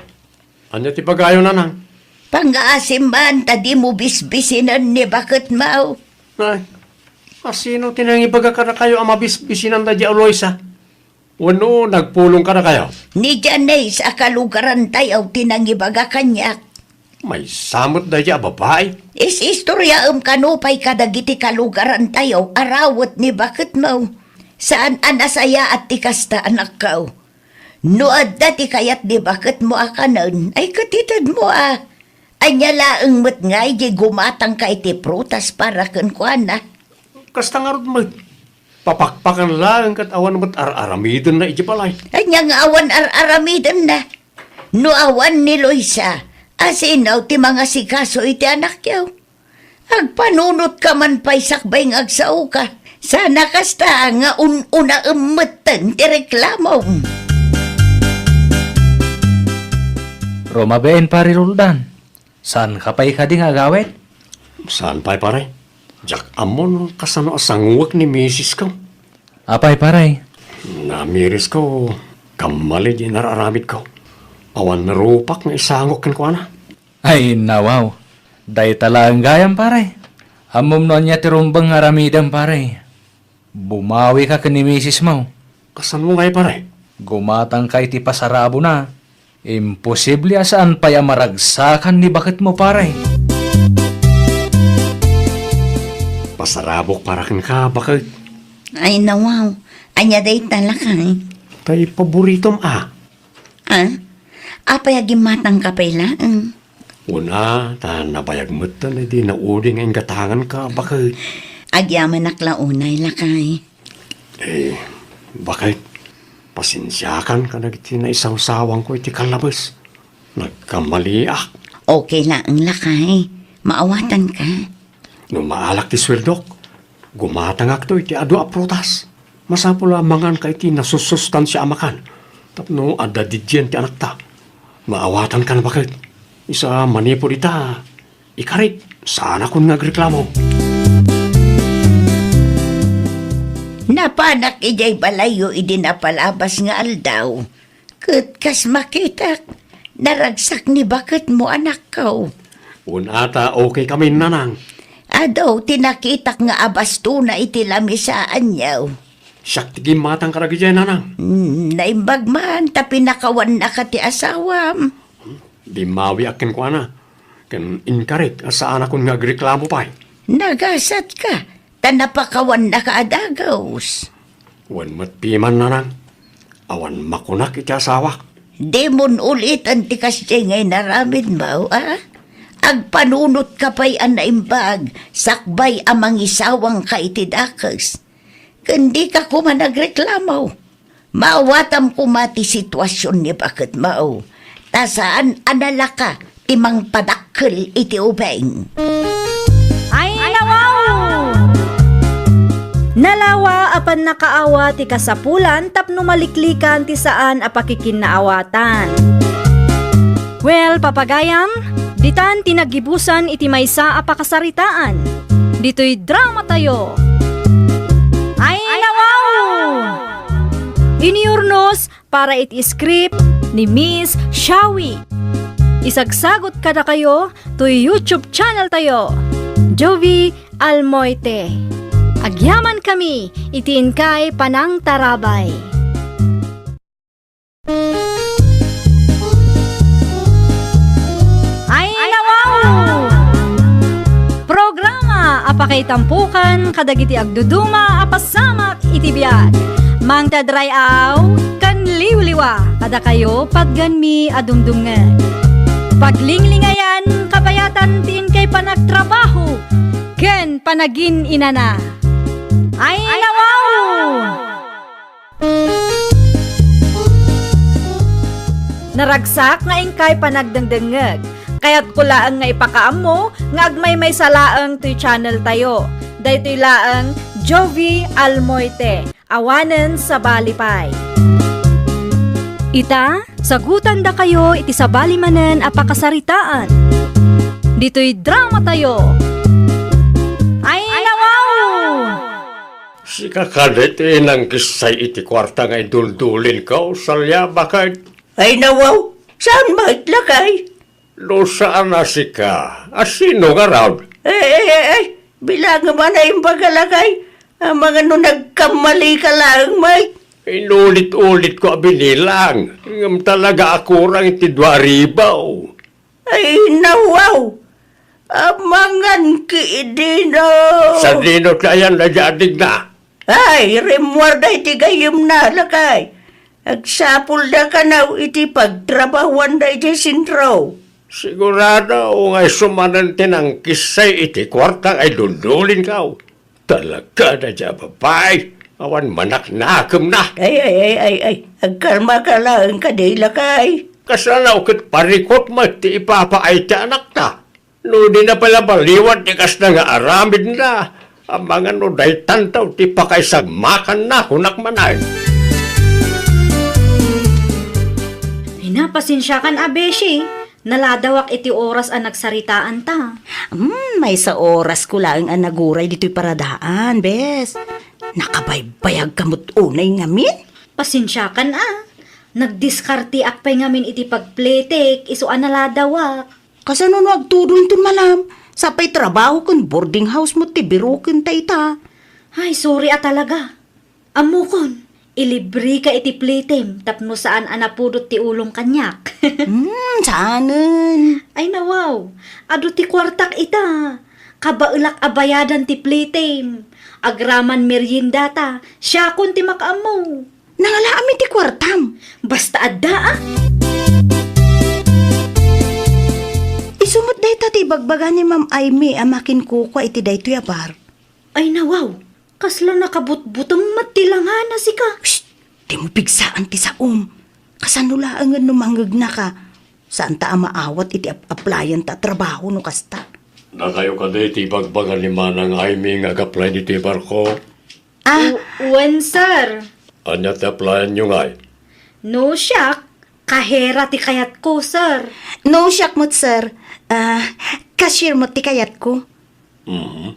Ania ti ibagayo, Nanang? Pangngaasim man ta dimo bisbisinen ni baketmo. Ay, asino ti nangibaga kadakayo a mabisbisinan daydi a Loisa? Wenno nagpulong kadakayo? Ni Janice a kalugarantayo ti nangibaga kaniak. Maysa met daydi a babai? Is-istoriaem kano pay kadagiti kalugarantayo a rawet ni baketmo. Saan a nasayaat ti kasta, anakko. No adda ti kayat ni baketmo a kanen, ay ket itedmo a. Ania laeng met ngay diay gumatangka iti prutas para kenkuana? Kasta ngarud met. Papakpakan laeng ket awan met ar-aramidenna idiay balay. Ania nga awan ar-aramidenna? No awan ni Loisa, asino ti mangasikaso iti anakyo? Agpanunotka man pay sakbay nga agsaoka. Saan a kasta nga un-unaem metten ti reklamom. Rumabiin, Pare Roldan. Saanka pay kadi nga agawid? Saan pay, pare. Diak ammo no kasano a sanguek ni misisko. Apay, pare? Namirisko, kammali diay nar-aramidko. Awan rupak nga isango kenkuana. Ay, nawaw. Dayta laeng gayam, pare. Ammom no ania ti rumbeng nga aramidem, pare. Bumawika ken ni misismo. Kasano ngay, pare? Gumatangka iti pasarabona. Imposible a saan pay a maragsakan ni baketmo, pare. Pasarabok para kenka, baket. Ay, nawaw. Ania dayta, lakay? Tay paboritom a. Ah? Apay a gimmatangka pay laeng? Una, ta nabayag metten idi naudi nga inggatanganka, baket. Agyamanak la unay, lakay. Eh, baket, pasensiakan kadagiti naisawsawangko iti kallabes. Nagkamaliak. Okay laeng, lakay. Maawatanka. No maalak ti sueldok, gumatangakto iti adu a prutas. Masapul a manganka iti nasusustansia a makan tapno adda didien ti anakta. Maawatankan, baket. Isu a manipud ita, ikarik, saanakon nga agreklamo. Napanak idiay balayyo idi napalabas nga aldaw. Ket kas makitak, naragsak ni baketmo, anakko. Wen ata, okay kami, nanang. Adu ti nakitak nga abastona iti lamisaanyo. Siak ti gimmatang kadagiti, nanang. Hmm, naimbag man ta pinakawannaka ti asawam. Bimmawiak kenkuana, ken inkarik a saanakon nga agreklamo pay. Nagasatka, ta napakawannaka a dagus. Wen met piman, nanang, awan makunak iti asawak. Dimon uliten ti kasdiay nga inaramidmo, a? Agpanunotka pay a naimbag sakbay a mangisawangka iti dakes. Ken dika koma nagreklamo. Maawatam koma ti situasion ni baketmo, ta saan a nalaka ti mangpadakkel iti ubing. Ay, nawaw! Nalawa a pannakaawa ti kasapulan tapno maliklikan ti saan a pakikinnaawatan. Well, papagayam, ditan ti naggibusan iti maysa a pakasaritaan. Ditoy dramatayo. Ay, Para iti script ni Miss Shawi. Isagsagut kadakayo toy YouTube channel tayo, Jovie Almoite. Agyamankami iti inkay panangtarabay. Ay, nawaw! Programa a pakaitampukan kadagiti agduduma a pasamak iti biag. Mangted ray-aw ken liwliwa kadakayo patgenmi a dumdumngeg. Paglinglingayan kabayatan ti inkay panagtrabaho ken panagin-inana. Ay, nawaw! Naragsak nga inkay panagdengdengngeg. Kayatko laeng nga ipakaammo nga agmaymaysa laeng toy channel tayo. Daytoy laeng Jovie Almoite, awanen sabali pay. Ita, sagutandakayo iti sabali manen a pakasaritaan. Ditoy drama tayo. Ay, nawaw! Sika kadi ti nangkissay iti kuarta nga iduldulinko, Salia, baket? Ay, nawaw, saan met, lakay? No saan a sika, a sino ngarud? Ay, ay, ay, ay, bilangem a naimbaga, lakay. Amangan no nagkammalika laeng met. Inulit-ulitko a binilang, ngem talaga a kurang iti dua ribu. Ay, nawaw! Amangan ki idino! Sadino ti ayan daydi addingna? Ay, rimmuarda iti gayyemna, lakay. Agsapulda kano iti pagtrabahuanda iti sentro. Sigurado nga isu manen ti nangkissay iti kuarta nga iduldulinko. Talaga daydi a babai, awan manaknakemna. Ay, ay, ay, ay, ay, agkalmaka laeng kadi, lakay. Kasano ket parikot met ti ipapaay ti anakta? No dina pay la baliwan ti kasta nga aramidna, amangan no daytanto ti pakaisagmakanna, kunak manen. Ay, napasensiakan a, beshi. Naladawak iti oras a nagsaritaanta. Hmm, maysa orasko laeng a naguray ditoy paradaan, bes. Nakabaybayagka met unay ngamin? Pasensiakan a. Nagdiskarteak pay ngamin iti pagpletek, isu a naladawak. Kasano no agtudo inton malam? Sapay trabaho ken boarding house met ti birokenta ita. Ay, sorry a talaga. Ammokon, ilibreka iti plitem tapno saan a napudot ti ulom kaniak. Hmm, saanen. Ay, nawaw, adu ti kuartak ita. Kabaelak a bayadan ti plitem. Agraman meriendata, siakon ti makaammo. Nangala amin ti kuartam. Basta adda, a. Isu met dayta ti ibagbaga ni Ma'am Aimee a makinkukua iti daytoy a bar. Ay, nawaw, kasla nakabutbuteng met ti langana, sika. Shh! Dimo pigsaan ti saom. Kasano laengen no mangegnaka? Saanta a maawat iti ap-applyan ta a trabaho no kasta. Dakayo kadi ti ibagbaga ni Manang Aimee nga ag-apply ditoy barko? Ah. W-, wen, sir. Ania ti applyanyo ngay? No siak, kahera ti kayatko, sir. No siak met, sir. Ah, cashier met ti kayatko. Mhm.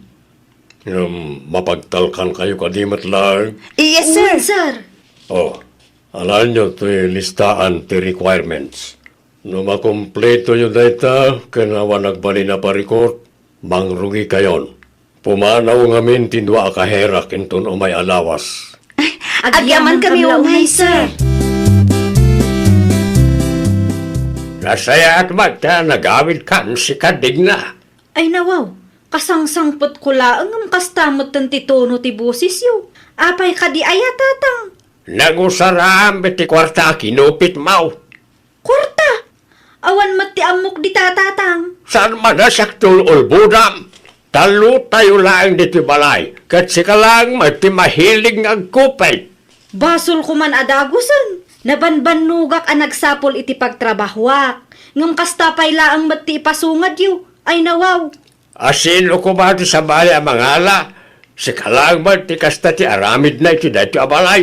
Ngem mapagtalkankayo kadi met laeng? Yes, sir. Wen, sir. Oh, alaenyo ti listaan ti requirements. No makumpletoyo dayta ken awan agbalin a parikot, mangrugikayon. Pumanaw ngamin ti dua a kaherak inton umay a lawas. Agyamankami unay, sir. Nasayaat met ta nagawidkan, sika, Digna. Ay, nawaw, kasangsangpetko laeng ngem kasta metten ti tono ti bosesyo. Apay kadi aya, Tatang? Nagusaram iti kuarta a kinupitmo. Kuarta? Awan met ti ammok dita, Tatang. Saan man a siak ti ul-ulbodam? Tallotayo laeng ditoy balay, ket sika laeng met ti mahilig nga agkupit. Basolko man a dagusen. Nabanbannogak a nagsapul iti pagtrabahoak, ngem kasta pay laeng met ti ipasungadyo. Ay, nawaw. A sino koma ti sabali a mangala? Sika laeng met ti kasta ti aramidna iti daytoy a balay.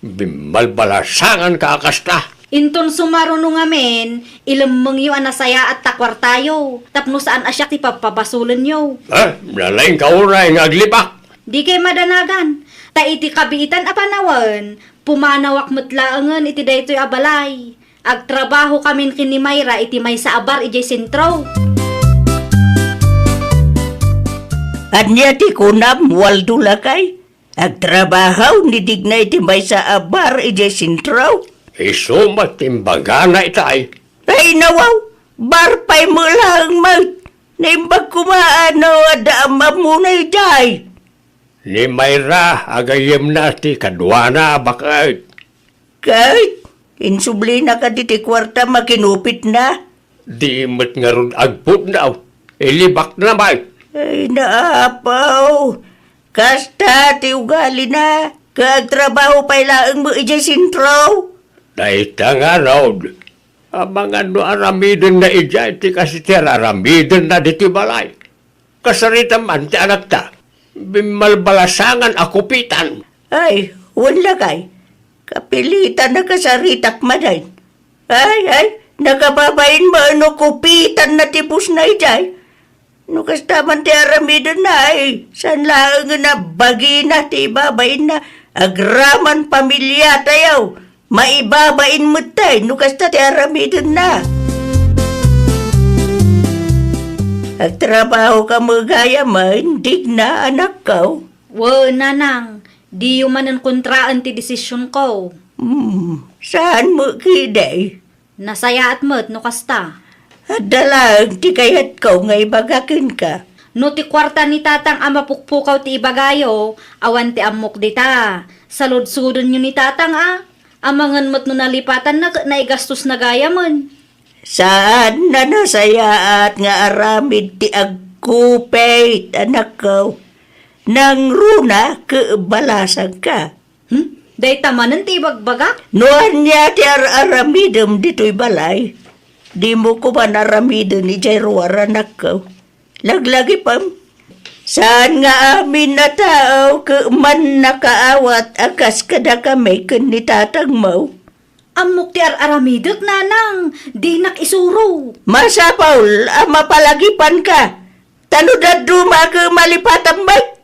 Bimbalbalasanganka a kasta. Inton sumaruno ngamin, ilemmengyo a nasayaat ta kuartayo, tapno saan a siak ti pappabasolenyo. Ah, nalaingka unay nga aglibak. Dikay madanagan, ta iti kabiitan a panawen, Pumanawak met laengen iti daytoy a balay. Agtrabahokamin ken ni Mayra iti maysa a bar idiay sentro. Ania ti kunam, Waldo lakay? Agtrabaho ni Digna iti maysa a bar idiay sentro? Isu met ti imbagana itay. Ay, nawaw! Bar pay met laeng met! Naimbag koma a no adda am-ammona idiay. Ni Mayra a gayyemna ti kaduana a baket. Ket insublina kadi ti kuarta makinupitna? Di met ngarud agpudno. Ilibakna met. Ay, naapaw. Kasta ti ugalina. Ket agtrabaho pay laeng met idiay sentro. Dayta ngarud. Amangan no aramidenna idiay ti kas iti ar-aramidenna ditoy balay. Kasarita man ti anakta, bimmalbalasangan a kupitan. Ay, wen lakay, kapilitan a kasaritak manen. Ay, ay, nakababain mo no kupitan na ti pusna idiay. No kasta man ti aramidenna, ay, saan laengen a bagina ti ibabainna, agraman pamiliatayo. Maibabain met tay no kasta ti aramidenna. Agtrabaho ka met gayam, Digna, anakko. Wen, nanang, diyo manen kontraen ti desisionko. Hmm, saan met kadi? Nasayaat met no kasta. Adda laeng ti kayatko nga ibaga kenka. No ti kuarta ni tatang a mapukpukaw ti ibagayo, awan ti ammok dita. Saludsodenyo ni tatang a. Amangan met no nalipatanna ket naigastosna gayamen. Saan a nasayaat nga aramid ti agkupit, anakko. Nangruna ket balasangka. Hmm? Dayta manen ti ibagbagak? No ania ti ar-aramidem ditoy balay, dimo koma aramiden idiay ruar, anakko. Laglagipem. Saan nga amin a tao ket mannakaawat a kas kadakami ken ni tatangmo? Ammok ti ar-aramidek, nanang. Dinak isuro. Masapul a mapalagipanka. Ta no dadduma ket malipatam met.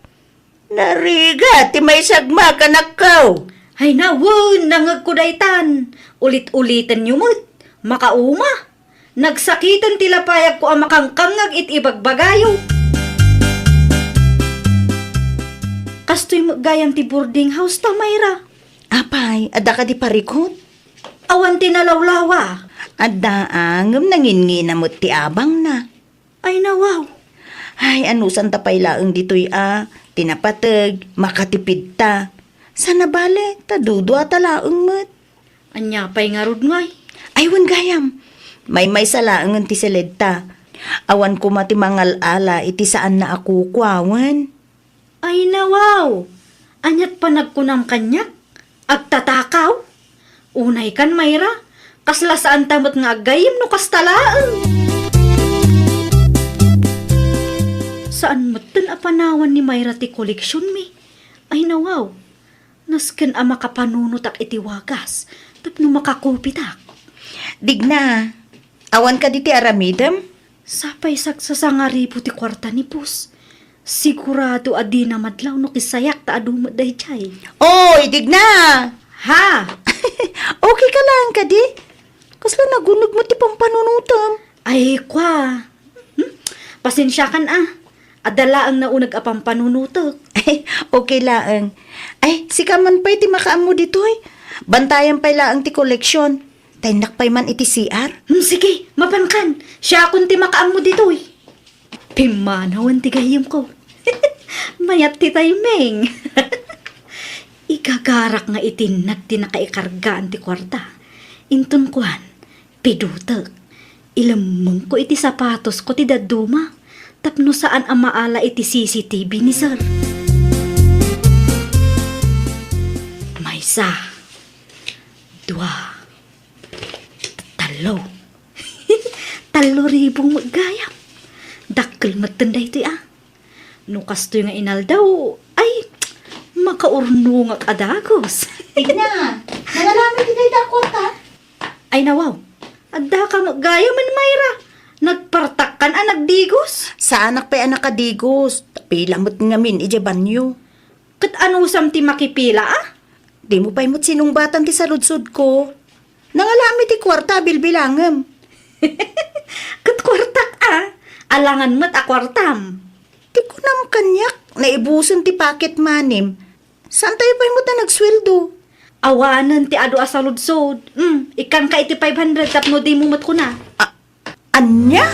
Narigat ti maisagmak, anakko. Ay, nawen, nangegko daytan. Ulit-ulitenyo met. Makauma. Nagsakiten ti lapayagko a makangkangngag iti ibagbagayo. Kastoy met gayam ti boarding house ta, Mayra. Apay, adda kadi parikut? Awan ti nalawlawa. Adda, a, ngem nanginngina met ti abangna. Ay, nawaw. Ay, anusanta pay laeng ditoy a, ti napateg, makatipidta. Saan a bale, ta duduata laeng met. Ania pay ngarud ngay? Ay, wen gayam. Maymaysa laengen ti siledta. Awan koma ti mangal-ala iti saanna a kukua, wen. Ay, nawaw! Aniat panagkunam kaniak? Agtatakaw? Unay kan, Mayra, kasla saanta met nga aggayim no kasta laeng. Saan metten a panawan ni Mayra ti koleksionmi? Ay, nawaw! Nasken a makapanunotak iti wagas tapno makakupitak. Digna, awan kadi ti aramidem? Sapay sagsasangaribu ti kuarta ni Pus. Sigurado a dina madlaw no kisayak ta adu met daydiay. Oy, Digna! Ha? Okay ka laeng kadi? Kasla naguneg met ti pampanunotem. Ay, kwa. Hmm? Pasensiakan a. Adda laeng nauneg a pampanunotek. Ay, okay laeng. Ay, sika man pay ti makaammo ditoy. Bantayan pay laeng ti koleksion. Ta innak pay man iti C R. Hmm, sige, mapankan. Siakon ti makaammo ditoy. Pimmanawen ti gayyemko. Mayat ti timing. Igagarak nga itinnag ti nakaikargaan ti kuarta. Inton kuan, pidutek. Ilemmengko iti sapatosko ti dadduma tapno saan a maala iti C C T V ni Sir. Maysa, dua, tallo. Tallo ribu met gayam. Dakkel metten daytoy a. No kastoy nga inaldaw, ay, makaurnongak a dagus. Tigna, nangaramid ti dayta a kuarta? Ay, nawaw. Adda ka met gayamen, Mayra. Nagpartakkan a nagdigos. Saanak pay a nakadigos. Pila met ngamin idiay banyo. Ket anusam ti makipila, a? Dimo pay met sinungbatan ti saludsodko. Nangalaam iti kuarta a bilbilangem. Ket kuartak a, alangan met a kuartam. Ti kunam kaniak, naibusen ti pocket money-m. Saantayo pay met a nagsueldo. Awanen ti adu a saludsod. Hmm, ikkangka iti five hundred tapno dimo met kuna. A-, ania?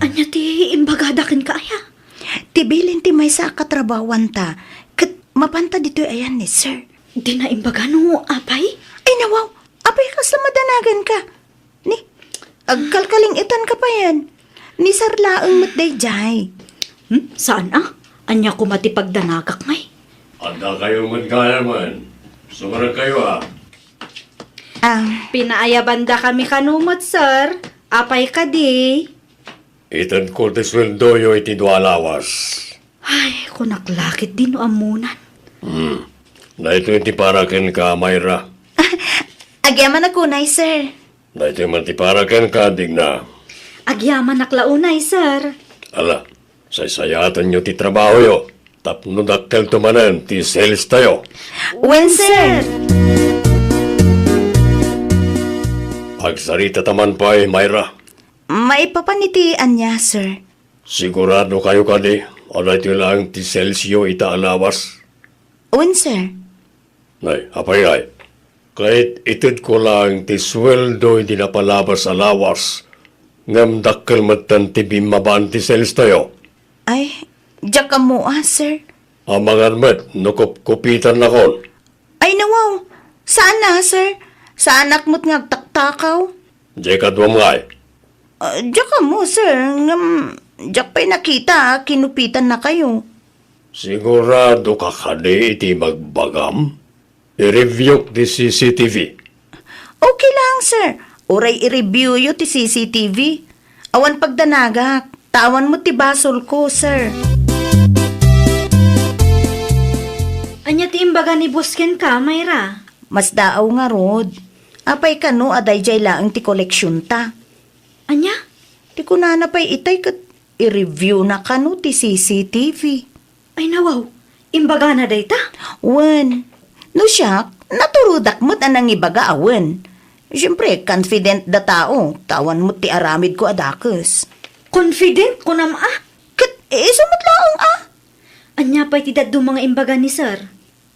Ania ti imbagada kenka, aya? Ti bilin ti maysa a katrabawanta, ket mapanta ditoy ayan ni sir. Dina imbaga no apay? Ay, nawaw! Apay, kasla madanaganka? Ni, agkalkaling-itanka payen. Ni sir laeng met daydiay. Hmm? Saan a? Ania koma ti pagdanagak ngay? Addakayo met gayam. Sumaragkayo a. Ah. Pinaayabandakami kano met, sir. Apay kadi? Itedko ti sueldoyo iti dua a lawas. Ay, kunak la ketdi no ammonan. Hmm. Daytoy ti para kenka, Myra. Agyamanak unay, sir. Daytoy man ti para kenka, Digna. Agyamanak la unay, sir. Ala, saysayaatenyo ti trabahoyo tapno dakkelto manen ti sales tayo. Wen, sir. Agsaritata man pay, Myra. Maipapan iti ania, sir? Sigurado kayo kadi a daytoy laeng ti salesyo ita a lawas? Wen, sir. Nay, apay ngay? Ket itedko laeng ti sueldo iti napalabas a lawas, ngem dakkel metten ti bimmabaan ti sales tayo. Ay, diak ammo a, sir. Amangan met no kupkupitannakon. Ay, nawaw. Saan a, sir. Saanak met nga agtaktakaw. Diay kaduam ngay? Ah, diak ammo, sir. Ngem, diak pay nakita a kinupitannakayo. Sigurado ka kadi iti ibagbagam? I-review-k ti C C T V. Okay lang, sir. Uray i-review-yo ti C C T V. Awan pagdanagak. Ta awan met ti basolko, sir. Ania ti imbaga ni boss kenka, Myra? Masdaaw ngarud. Apay kano a daydiay laeng ti koleksionta? Ania? Ti kunana pay itay ket i-review-na kano ti C C T V. Ay, nawaw, imbagana dayta? Wen. No siak, naturodak met a nangibaga a wen. Siempre, confident da tao, ta awan met ti aramidko a dakes. Confident, kunam a? Ket isu met laeng a? Ania pay ti dadduma nga imbaga ni sir?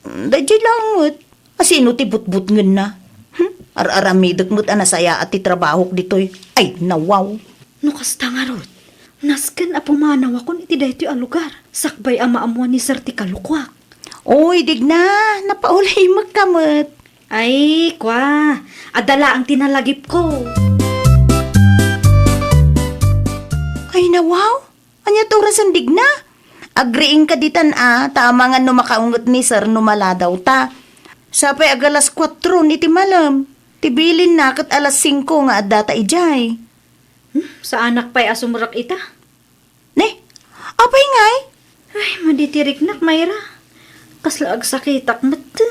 Daydiay laeng met. Asino ti butbutngenna? Hmm? Ar-aramidek met a nasayaat ti trabahok ditoy. Ay, nawaw. No kasta ngarud, nasken a pumanawakon iti daytoy a lugar, sakbay a maammuan ni sir ti kalukoak. Oy, Digna, napaulay met ka met. Ay, kwa, adda laeng ti nalagipko. Ay, nawaw. Ania ti orasen, Digna? Agriingka ditan a, ta amangan no makaunget ni sir no maladaw ta. Sapay agalas kuatro iti malem. Ti bilinna ket alas singko nga addata idiay. Hmm, saanak pay a sumrek ita? Ne, apay ngay? Ay, madi ti riknak, Myra. Kasla agsakitak metten.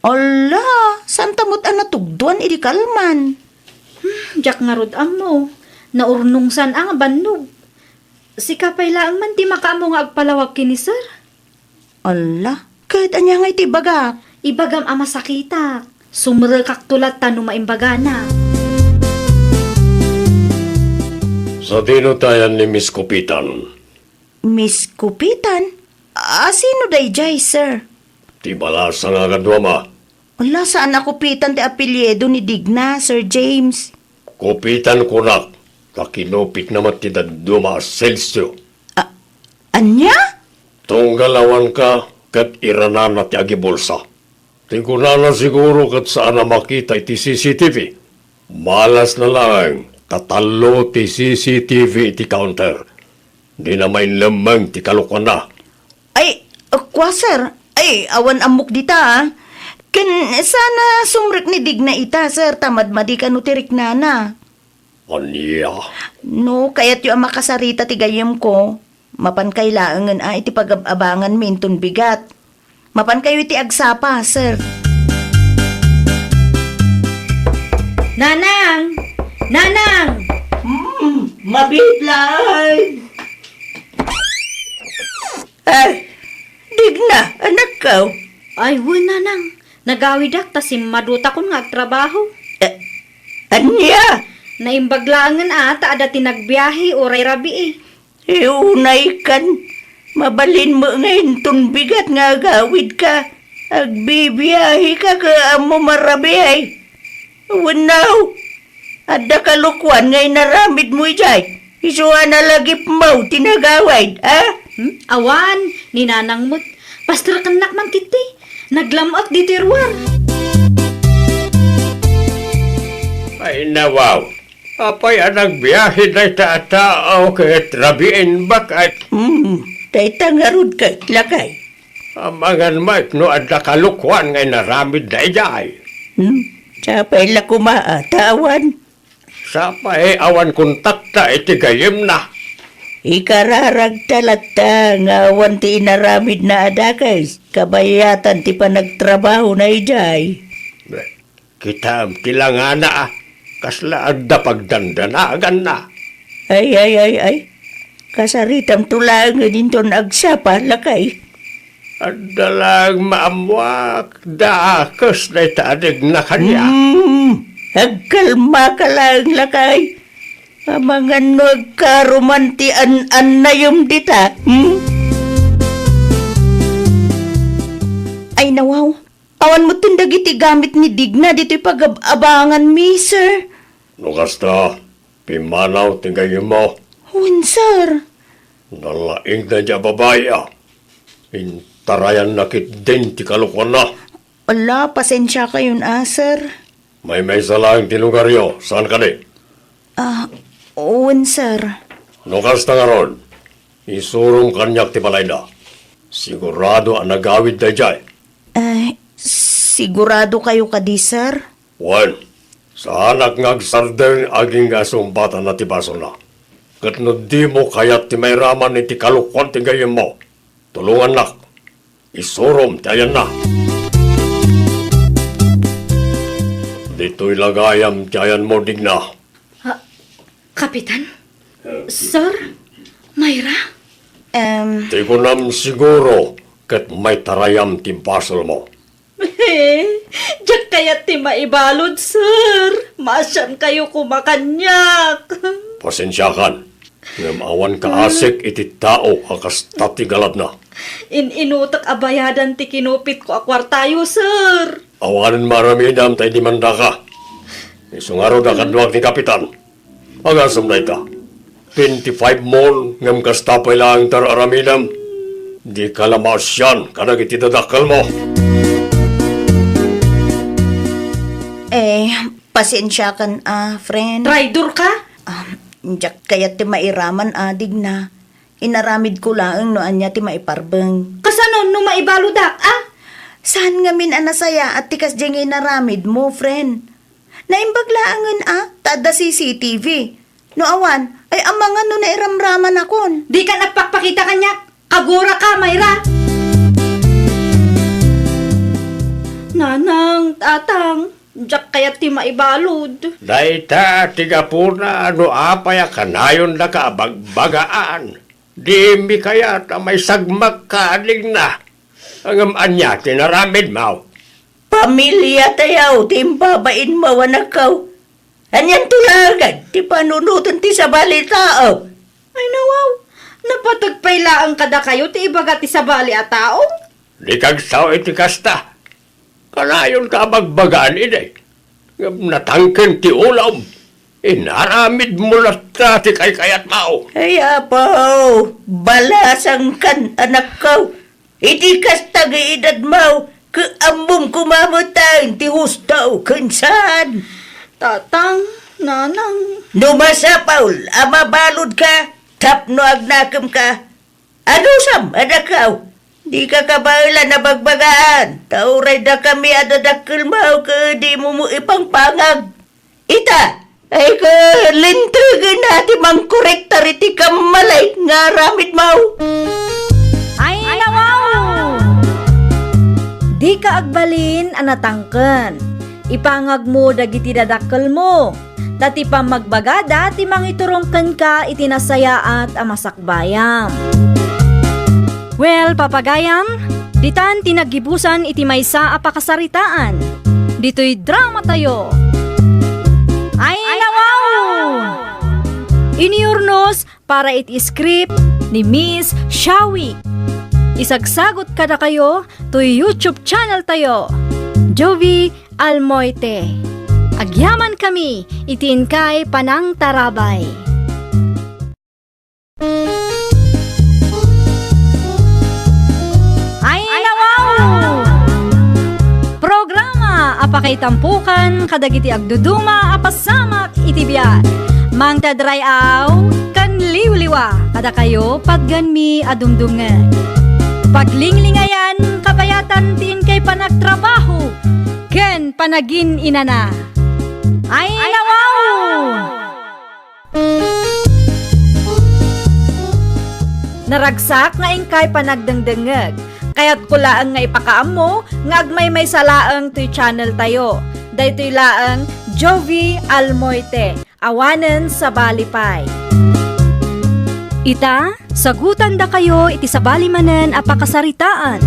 Ala, saanta met a natugdoan idi kalman? Hmm, diak ngarud ammo. Naurnongsan a nga bannog. Sika pay laeng man ti makaammo nga agpalawag ken ni sir. Ala, ket ania ngay ti ibagak? Ibagam a masakitak. Sumrekakto latta no maimbagana. Sadino tayan ni Miss Kupitan? Miss Kupitan? A, sino daydiay, sir? Ti balasa nga agaduam a. Ala, saan a Kupitan ti apelyido ni Digna, Sir James. Kupitan kunak, ta kinupitna met ti dadduma a salesyo. A-, ania? Tunggal awanka ket iranana ti agibulsa. Ti kunana siguro ket saan a makita iti C C T V. Malasna laeng ta tallo ti C C T V iti counter. Dina mainlemmeng ti kalokuanna. Ay, kua, sir. Ay, awan ammok dita, a. Ken saan a sumrek ni Digna ita, sir, ta madmadi kano ti riknana. Ania? No kayatyo a makasarita ti gayyemko, mapankayo laengen a iti pagab-abanganmi inton bigat. Mapankayo iti agsapa, sir. Nanang! Nanang! Hmm, mabiit laeng. Eh, Digna, anakko. Ay, wen, nanang. Nagawidak ta simmadutakon nga agtrabaho. Eh, ania? Naimbag laengen a ta adda ti nagbiahe uray rabii. Iunaykan, mabalinmo nga inton bigat nga agawidka, agbibiaheka ket ammo marabiay. Wenno, adda kalokuan nga inaramidmo idiay? Isu a nalagipmo ti nagawid, a? Hmm? Awan, ni nanang met. Pasterkennak man ketdi. Naglam-ek ditoy ruar. Ay, nawaw. Apay a nagbiahe dayta a tao ket rabiin baket? Hmm, dayta ngarud ket, lakay. Amangan met no adda kalokuan nga inaramidna idiay. Hmm, sapay la koma a ta awan. Sapay awan kontakta iti gayyemna. Ikararagta latta nga awan ti inaramidna a dakes kabayatan ti panagtrabahona idiay. Kitaem ti langana a kasla adda pagdandanaganna. Ay, ay, ay, ay. Kasaritamto laengen inton agsapa, lakay. Adda laeng maammoak, dakes dayta a digna kaniak. Hmm, agkalmaka laeng, lakay. Amangan no agkaruman ti an-annayem dita, hmm? Ay, nawaw. Awan metten dagiti gamit ni Digna ditoy pagab-abanganmi, sir. No kasta, pimmanaw ti gayyemmo. Wen, sir. Nalaingna diay a babai a. Intarayanna ketdin ti kalokuanna. Ala, pasensiakayon a, sir. Maymaysa laeng ti lugaryo, saan kadi? Ah, wen, sir. No kasta ngarud, isurom kaniak ti balayda. Sigurado a nagawid daydiay. Eh, sigurado kayo kadi, sir? Wen, saanak nga agsardeng agingga a sungbatanna ti basolna. Ket no dimo kayat ti mairaman iti kalokuan ti gayyemmo, tulongannak. Isurom ti ayanna. Ditoy la gayam ti ayanmo, Digna. Ah, Kapitan? Sir? Mayra? Em. Ti kunam siguro ket maitarayam ti basolmo. Diak kayat ti maibalud, sir. Maasiankayo koma kaniak. Pasensiakan. Ngem awan kaasik iti tao a kasta ti galadna. In-inutek a bayadan ti kinupitko a kuartayo, sir. Awanen maaramidam ta idimandaka. Isu ngarud a kaduak ni Kapitan. Agasem dayta. Twenty-five mon, ngem kasta pay laeng ti ar-aramidem. Dika la maasian kadagiti dadakkelmo. Eh, pasensiakan a, friend. Traidor ka? Ah, diak kayat ti mairaman a, Digna. Inaramidko laeng no ania ti maiparbeng. Kasano no maibaludak, a? Saan ngamin a nasayaat ti kasdiay nga inaramidmo, friend? Naimbag laengen a, ta adda C C T V. No awan, ay amangan no nairamramanakon. Dikan agpakpakita kaniak. Aguraka, Mayra. Nanang, Tatang, diak kayat ti maibalud. Dayta ti gapuna no apay a kanayondaka a bagbagaan. Dimi kayat a maisagmakka, Digna. Ngem ania ti inaramidmo? Pamiliatayo ti imbabainmo, anakko. Anianto laeng ti panunoten ti sabali a tao? Ay, nawaw, napateg pay laeng kadakayo ti ibaga ti sabali a tao? Dika agsao iti kasta. Kanayonka a bagbagaan idi. Ngem natangken ti ulom. Inaramidmo latta ti kaykayatmo. Ay, Apo, balasangkan, anakko. Iti kasta nga edadmo, ket ammom koma met ti husto ken saan. Tatang, Nanang. No masapul a mabaludka tapno agnakemka, anusam, anakko? Dika kabaelan a bagbagaan, ta uray dakami a dadakkelmo ket dimo met ipangpangag. Ita, ay, ket lintegen a ti mangkorektar iti kammalay nga aramidmo. Ay, nawaw! Dika agbalin a natangken. Ipangagmo dagiti dadakkelmo, ta ti pammagbagada ti mangiturong kenka iti nasayaat a masakbayam. Well, papagayam, Ditan ti naggibusan iti maysa a pakasaritaan. Ditoy dramatayo. Ay, nawaw! Iniurnos para iti script ni Miss Shawi. Isagsagut kadakayo toy YouTube channel tayo, Jovie Almoite. Agyaman kami iti inkay panangtarabay. Ay, nawaw! Programa a pakaitampukan kadagiti agduduma a pasamak iti biag. Mangted ray-aw ken liwliwa kadakayo patgenmi a dumdumngeg. Paglinglingayan kabayatan ti inkay panagtrabaho ken panagin-inana. Ay, nawaw! Naragsak nga inkay panagdengdengngeg. Kayatko laeng nga ipakaammo nga agmaymaysa laeng toy channel tayo. Daytoy laeng Jovie Almoite, awanen sabali pay. Ita, sagutandakayo iti sabali manen a pakasaritaan.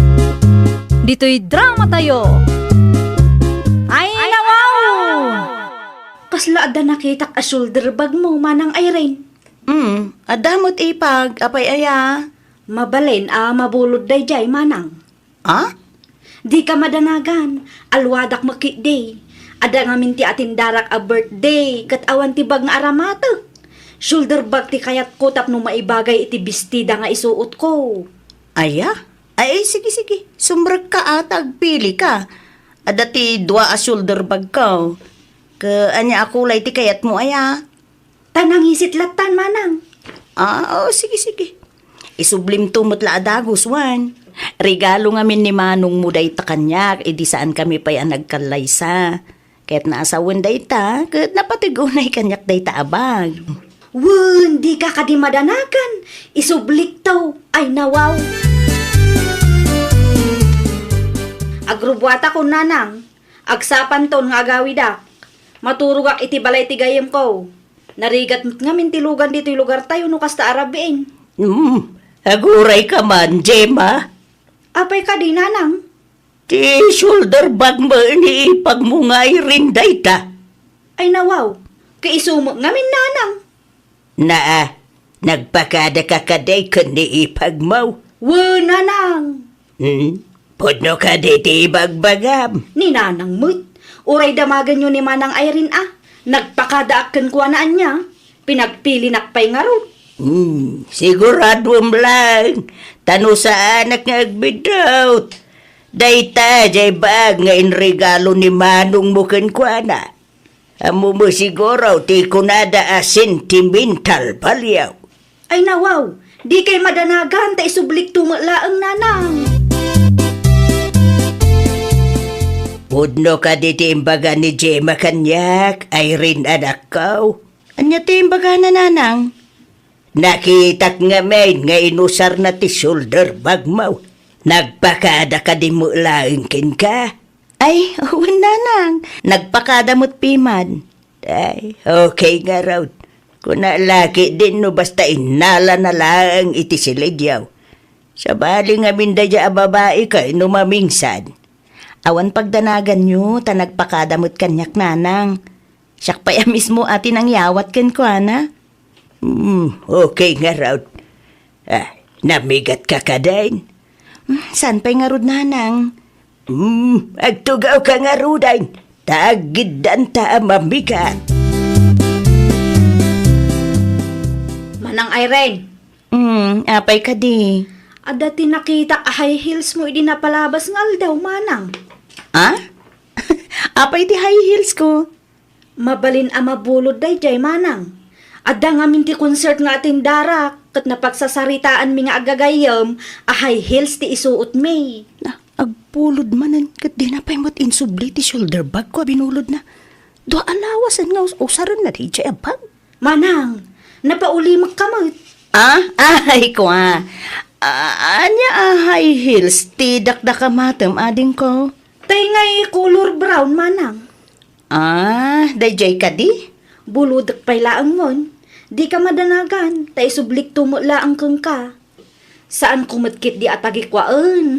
Ditoy dramatayo. Ay, nawaw! Kasla adda nakitak a shoulder bag mo, Manang Irene. Mm, adda met ipag, apay aya? Mabalin a mabulod daydiay, Manang. Ah? Dika madanagan, alwadak met ketdi. Adda ngamin ti atendarak a birthday, ket awan ti bag nga aramatek. Shoulder bag ti kayatko tapno maibagay iti bestida nga isuotko. Aya? Ay, sige, sige. Sumrekka a ta agpilika. Adda ti dua a shoulder bagko. Ke, ania a kulay ti kayatmo aya? Ta nangisit lattan, Manang. Ah, oo, sige, sige. Isublimto met la a dagus, wen. Regalo ngamin ni manongmo dayta kaniak, idi saankami pay a nagkallaysa. Ket naasawen dayta, ket napateg unay kaniak dayta a bag. Wen, dika kadi madanagan. Isublikto. Ay, nawaw. Agrubuatakon, Nanang. Agsapanton nga agawidak. Maturogak iti balay ti gayyemko. Narigat met ngamin ti lugan ditoy lugartayo no kasta a rabiin. Hmm, agurayka man, Gemma. Apay kadi, Nanang? Ti shoulder bag mo ni ipagmo nga Irene dayta. Ay, nawaw, ket isu met ngamin, Nanang. Naa, nagpakadaka kadi ken ni ipagmo? Wen, Nanang. Hmm? Pudno kadi ti ibagbagam? Ni Nanang met. Uray damagenyo ni Manang Irene a. Nagpakadaak kenkuana ania. Pinagpilinak pay ngarud. Hmm, siguraduem laeng, ta no saanak nga agbiddut, dayta jay bag nga inregalo ni manongmo kenkuana. Ammom siguro ti kunada a sentimental value. Ay, nawaw, dikay madanagan ta isublikto met laeng, Nanang. Pudno kadi ti imbaga ni Gemma kaniak, Irene, anakko? Ania ti imbagana, Nanang? Nakitak ngamin nga inusarna ti shoulder bagmo. Nagpakada kadi met laeng kenka? Ay, wen, Nanang. Nagpakada met piman. Ay, okay ngarud. Kuna la ketdin no basta innalana laeng iti silidyo. Sabali ngamin daydiay a babai kay no mamingsan. Awan pagdanaganyo ta nagpakada met kaniak, Nanang. Siak pay a mismo a ti nangyawat kenkuana. Hmm, okay ngarud. Ah, namigatka kadin? Hmm, saan pay ngarud, Nanang? Hmm, agtugawka ngaruden, ta aggiddanta a mamigat. Manang Irene. Hmm, apay kadi? Adda ti nakitak a high heels mo idi napalabas nga aldaw, Manang. Ah? Apay ti high heels ko? Mabalin a mabulod daydiay, Manang. Adda ngamin ti concert nga atendarak, ket napagsasaritaanmi nga agagayyem a high heels ti isuotmi. Na, agbulod manen, ket dina pay met insubli ti shoulder bag ko a binulodna. Dua a lawasen nga us-, usarenna daydiay a bag. Manang, napaulimekka met. Ah? Ay, kua. Ah, ania a high heels ti dakdakamatem, adingko? Tay ngay color brown, Manang. Ah, daydiay kadi? Bulodek pay laeng mon. Dika madanagan, ta isublikto met laeng kenka. Saanko met ketdi a tagikuaen.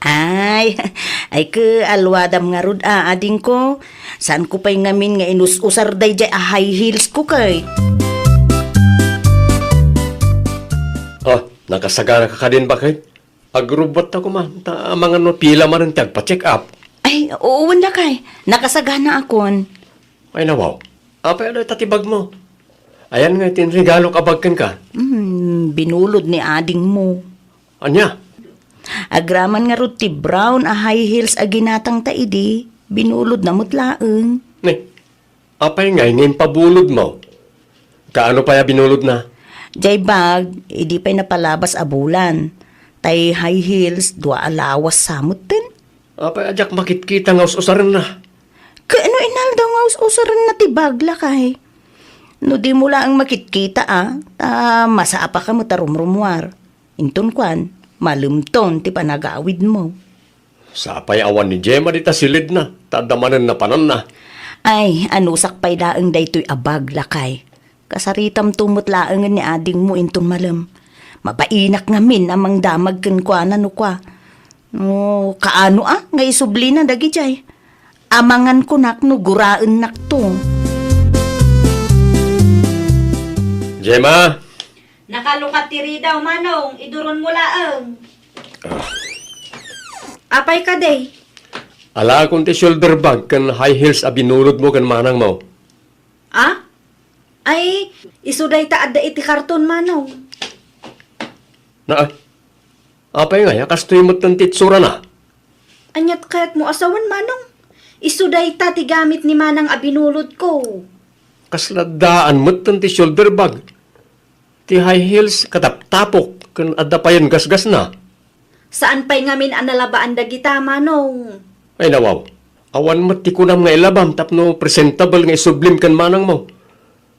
Ay, ay, kaalwadam ngarud a, adingko. Saanko pay ngamin nga inus-usar dayjay a high heels ko kay. Oh, nakasagana ka kadin, bakit? Agrubot ta koma, ta amangan no pila manen ti agpa-check up. Ay, oo, wen lakay. Nakasagana akon. Ay, nawaw. Apay a dayta ti bag mo? Ayan nga ti inregalok a bag kenka. Hmm, binulod ni ading mo. Ania? Agraman ngarud ti brown a high heels a ginatang ta idi, binulod na met laeng. Ne, apay ngay nga impabulod mo? Kaano pay a binulod na? Jay bag, idi pay napalabas a bulan. Tay high heels, dua a lawas sa metten. Apay a diak makitkita nga us-usaren na? Kaano inaldaw nga us-usaren na ti bag, lakay? No di mo laeng makitkita, a, ta masaapa ka met a rumrumuar. Inton kuan, malemton ti panagawid mo. Sapay awan ni Gemma dita silidna, ta adda manen napananna. Ay, anusak pay laeng daytoy a bag, lakay. Kasaritamto met laengen ni ading mo inton malem. Mabainak ngamin a mangdamag kenkuana no kua. No, kaano a, nga isublina dagijay. Amangan kunak no guraennakto. Gemma! Nakalukat ti ridaw, Manong. Iduron mo laeng. Ah. Apay kadi? Alaakon ti shoulder bag ken high heels a binulod mo ken manang mo. Ah? Ay, isu dayta adda iti karton, Manong. Na, apay ngay a kastoy metten ti itsurana? Aniat kayat mo a sawen, Manong? Isu dayta ti gamit ni Manang a binulod ko. Kasla daan metten ti shoulder bag. Ti high heels, kataptapok, ken adda payen gasgasna. Saan pay ngamin a nalabaan dagita, Manong? Ay, nawaw. Awan met ti kunam nga ilabam tapno presentable nga isublim ken manang mo.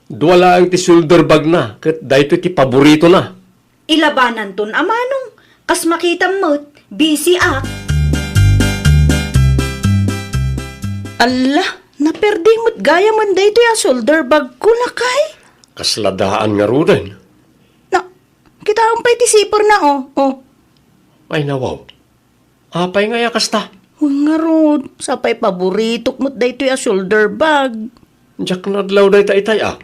Dua laeng ti shoulder bag na, ket daytoy ti paborito na. Ilabananton a, Manong. Kas makitam met, busy ak. Alla, naperdi met gayam daytoy a shoulder bag ko, lakay. Kasla daan ngaruden. Na, kitaem pay ti zipper na, oh, oh. Ay, nawaw. Apay ngay a kasta? Uy, ngarud, sapay paboritok met daytoy a shoulder bag. Diak nadlaw dayta itay, a.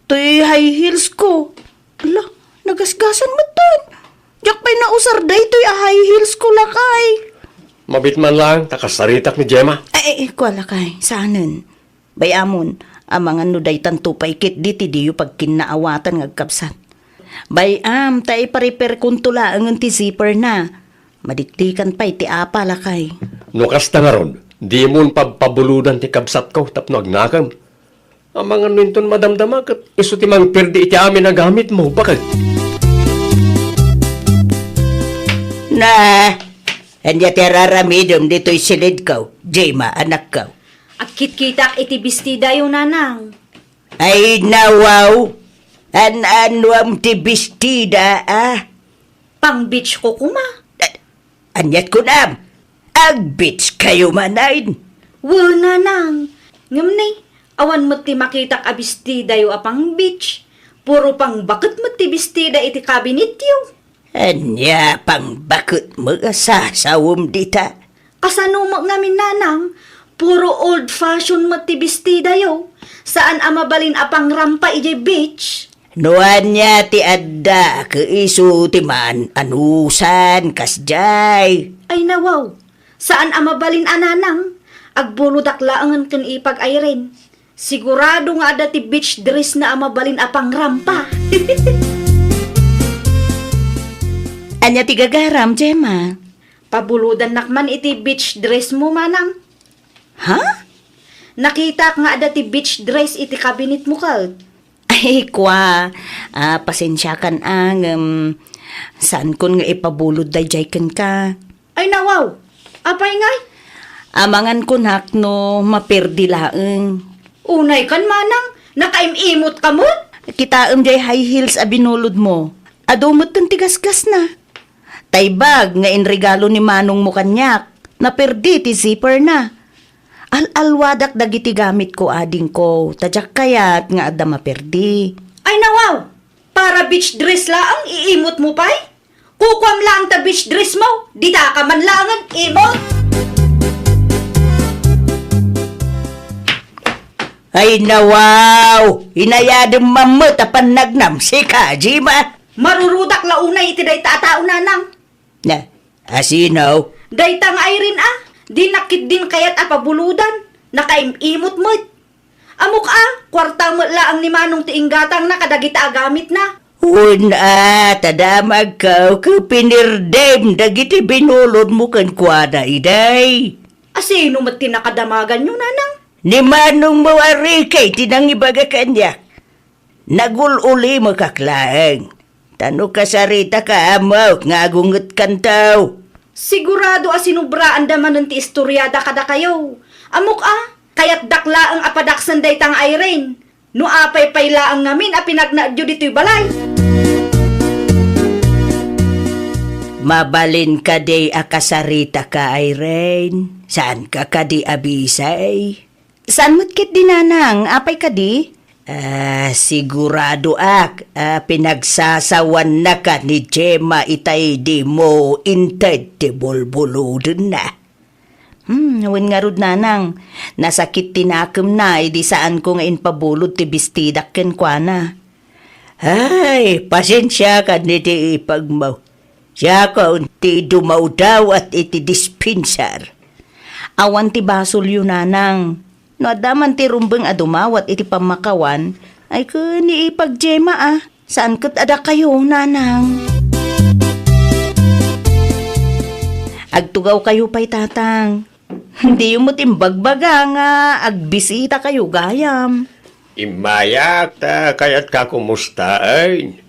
Toy high heels ko. Ala, nagasgasan met ton. Diak pay nausar daytoy a high heels ko, lakay. Mabit man lang, ta kasaritak ni Gemma. Ay, ay, ay, kua, lakay, saanen. Bay-amon, amangan no daytanto pay ketdi ti diyo pagkinnaawatan nga agkabsat. Bay-am, ta ipariperkonto laengen ti zipper na. Madikdikan pay ti apa, lakay. No kasta ngarud, dimon pabpabulodan ti kabsatko tapno agnakem. Amangan no inton madamdama ket isu ti mangperdi iti amin a gamitmo, bakit? Na, ania ti araramidem ditoy silidko, Gemma, anakko? Agkitkitak iti bestidayo, Nanang. Ay, nawaw! An-anuam ti bestida, a? Pang-beach ko koma. A-, aniat kunam? Ag-beach kayo manen? Wen, Nanang. Ngem ni, awan met ti makitak a bestidayo a pang-beach. Puro pangbaket met ti bestida iti kabinetyo. Ania pangbaket met a sasawem dita? Kasano met ngamin, Nanang? Puro old fashion met ti bestidayo. Saan a mabalin a pangrampa idiay beach. No ania ti adda, ket isu ti maan-anusan kasdiay. Ay, nawaw. Saan a mabalin a, Nanang. Agbulodak laengen ken ipag-ayren. Sigurado nga adda ti beach dress na a mabalin a pangrampa. Ania ti gagaram, Gemma? Pabulodannak man iti beach dress mo, Manang. Ha? Nakitak nga adda ti beach dress iti cabinet mo, ket. Ay, kua. Ah, pasensiakan, a, ngem saankon nga ipabulod daydiay kenka. Ay, nawaw! Apay ngay? Amangan kunak no maperdi laeng. Unay kan, Manang, nakaim-imot ka met? Kitaem diay high heels a binulod mo. Adu metten ti gasgasna. Tay bag nga inregalo ni manong mo kaniak, naperdi ti zipper na. Al-alwadak dagiti gamit ko, adingko, ta diak kayat nga adda maperdi. Ay, nawaw! Para beach dress laeng iimot mo pay? Kukuam laeng ta beach dress mo, dita ka man laengen, imot! Ay, nawaw! Inayadem man met a pannagnam, sika, Jima? Marurudak la unay iti dayta a tao, nanang. Na, asino? Dayta nga Irene a, di nakit din kayat a pabulodan, nakaim-imot met. Ammok a, kuarta met laeng ni Manong ti inggatangna kadagita a gamitna. Wen a, ta damagko, ket pinirdem dagiti binulodmo kenkuana, iday. Asino met ti nakadamaganyo, nanang? Ni Manongmo a Ricky ti nangibaga kaniak. Nagul-ulimekak laeng. Ta no kasaritaka, ammok nga agungetkanto. Sigurado a sinubraanda manen ti istoriada kadakayo. Ammok a, kayatdak laeng a padaksen dayta nga Irene. No apay pay laeng ngamin a pinagnaedyo ditoy balay. Mabalin kadi a kasaritaka, Irene? Saanka kadi a bisay? Saan met ketdi, nanang? Apay kadi? Ah, siguradoak a pinagsasawannaka ni Gemma itay dimo inted ti bulbulodenna. Hmm, wen ngarud, nanang, nasakit ti nakemna idi saanko nga impabulod ti bestidak kenkuana. Ay, pasensiakan iti ipagmo. Siakon ti dumawdawat iti dispensar. Awan ti basolyo, nanang. No adda man ti rumbeng a dumawat iti pammakawan, ay ken ni ipag Gemma a. Saan ket a dakayo, nanang. Agtugawkayo pay, tatang. Diyo met imbagbaga nga agbisitakayo gayam. Immayak ta kayatka kumustaen.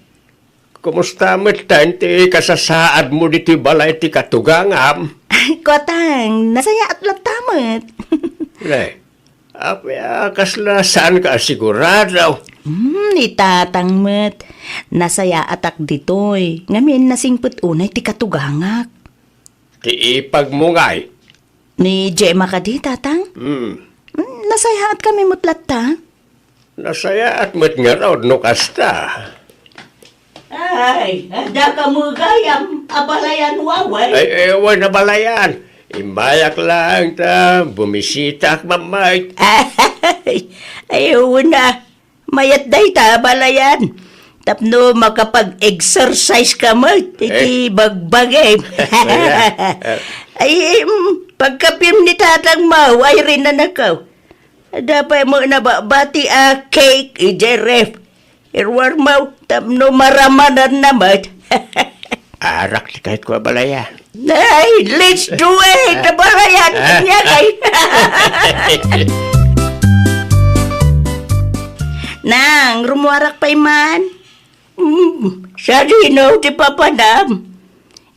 Kumusta metten ti kasasaadmo ditoy balay ti katugangam? Kua tang, nasayaat latta met. Ne, apay a kasla saanka a sigurado? Hmm, ni tatang met. Nasayaatak ditoy. Ngamin nasingpet unay ti katugangak. Ti ipagmo ngay? Ni Gemma kadi, tatang? Hmm. Hmm, nasayaat kami met latta. Nasayaat met ngarud no kasta. Ay, adda ka met gayam a balayan, Wawa? Ay, eh, wen a balayan. Immayak laeng ta bumisitaak mammayt. Ay, ay, wen a. Mayat dayta a balayan. Tapno makapag-exercise ka met iti Eh. bagbagim. Ay, em, pagkapim ni tatang mo, ay rin na nakaw. Adda pay met nababati a cake idiay ref. Iruar mo, tapno maramananna met. Arak ti kayatko a balayan. Ay, let's do it! Nabarayan kaniak ay. Nang, rumuarak pay man. Hmm, sadino ti papanam?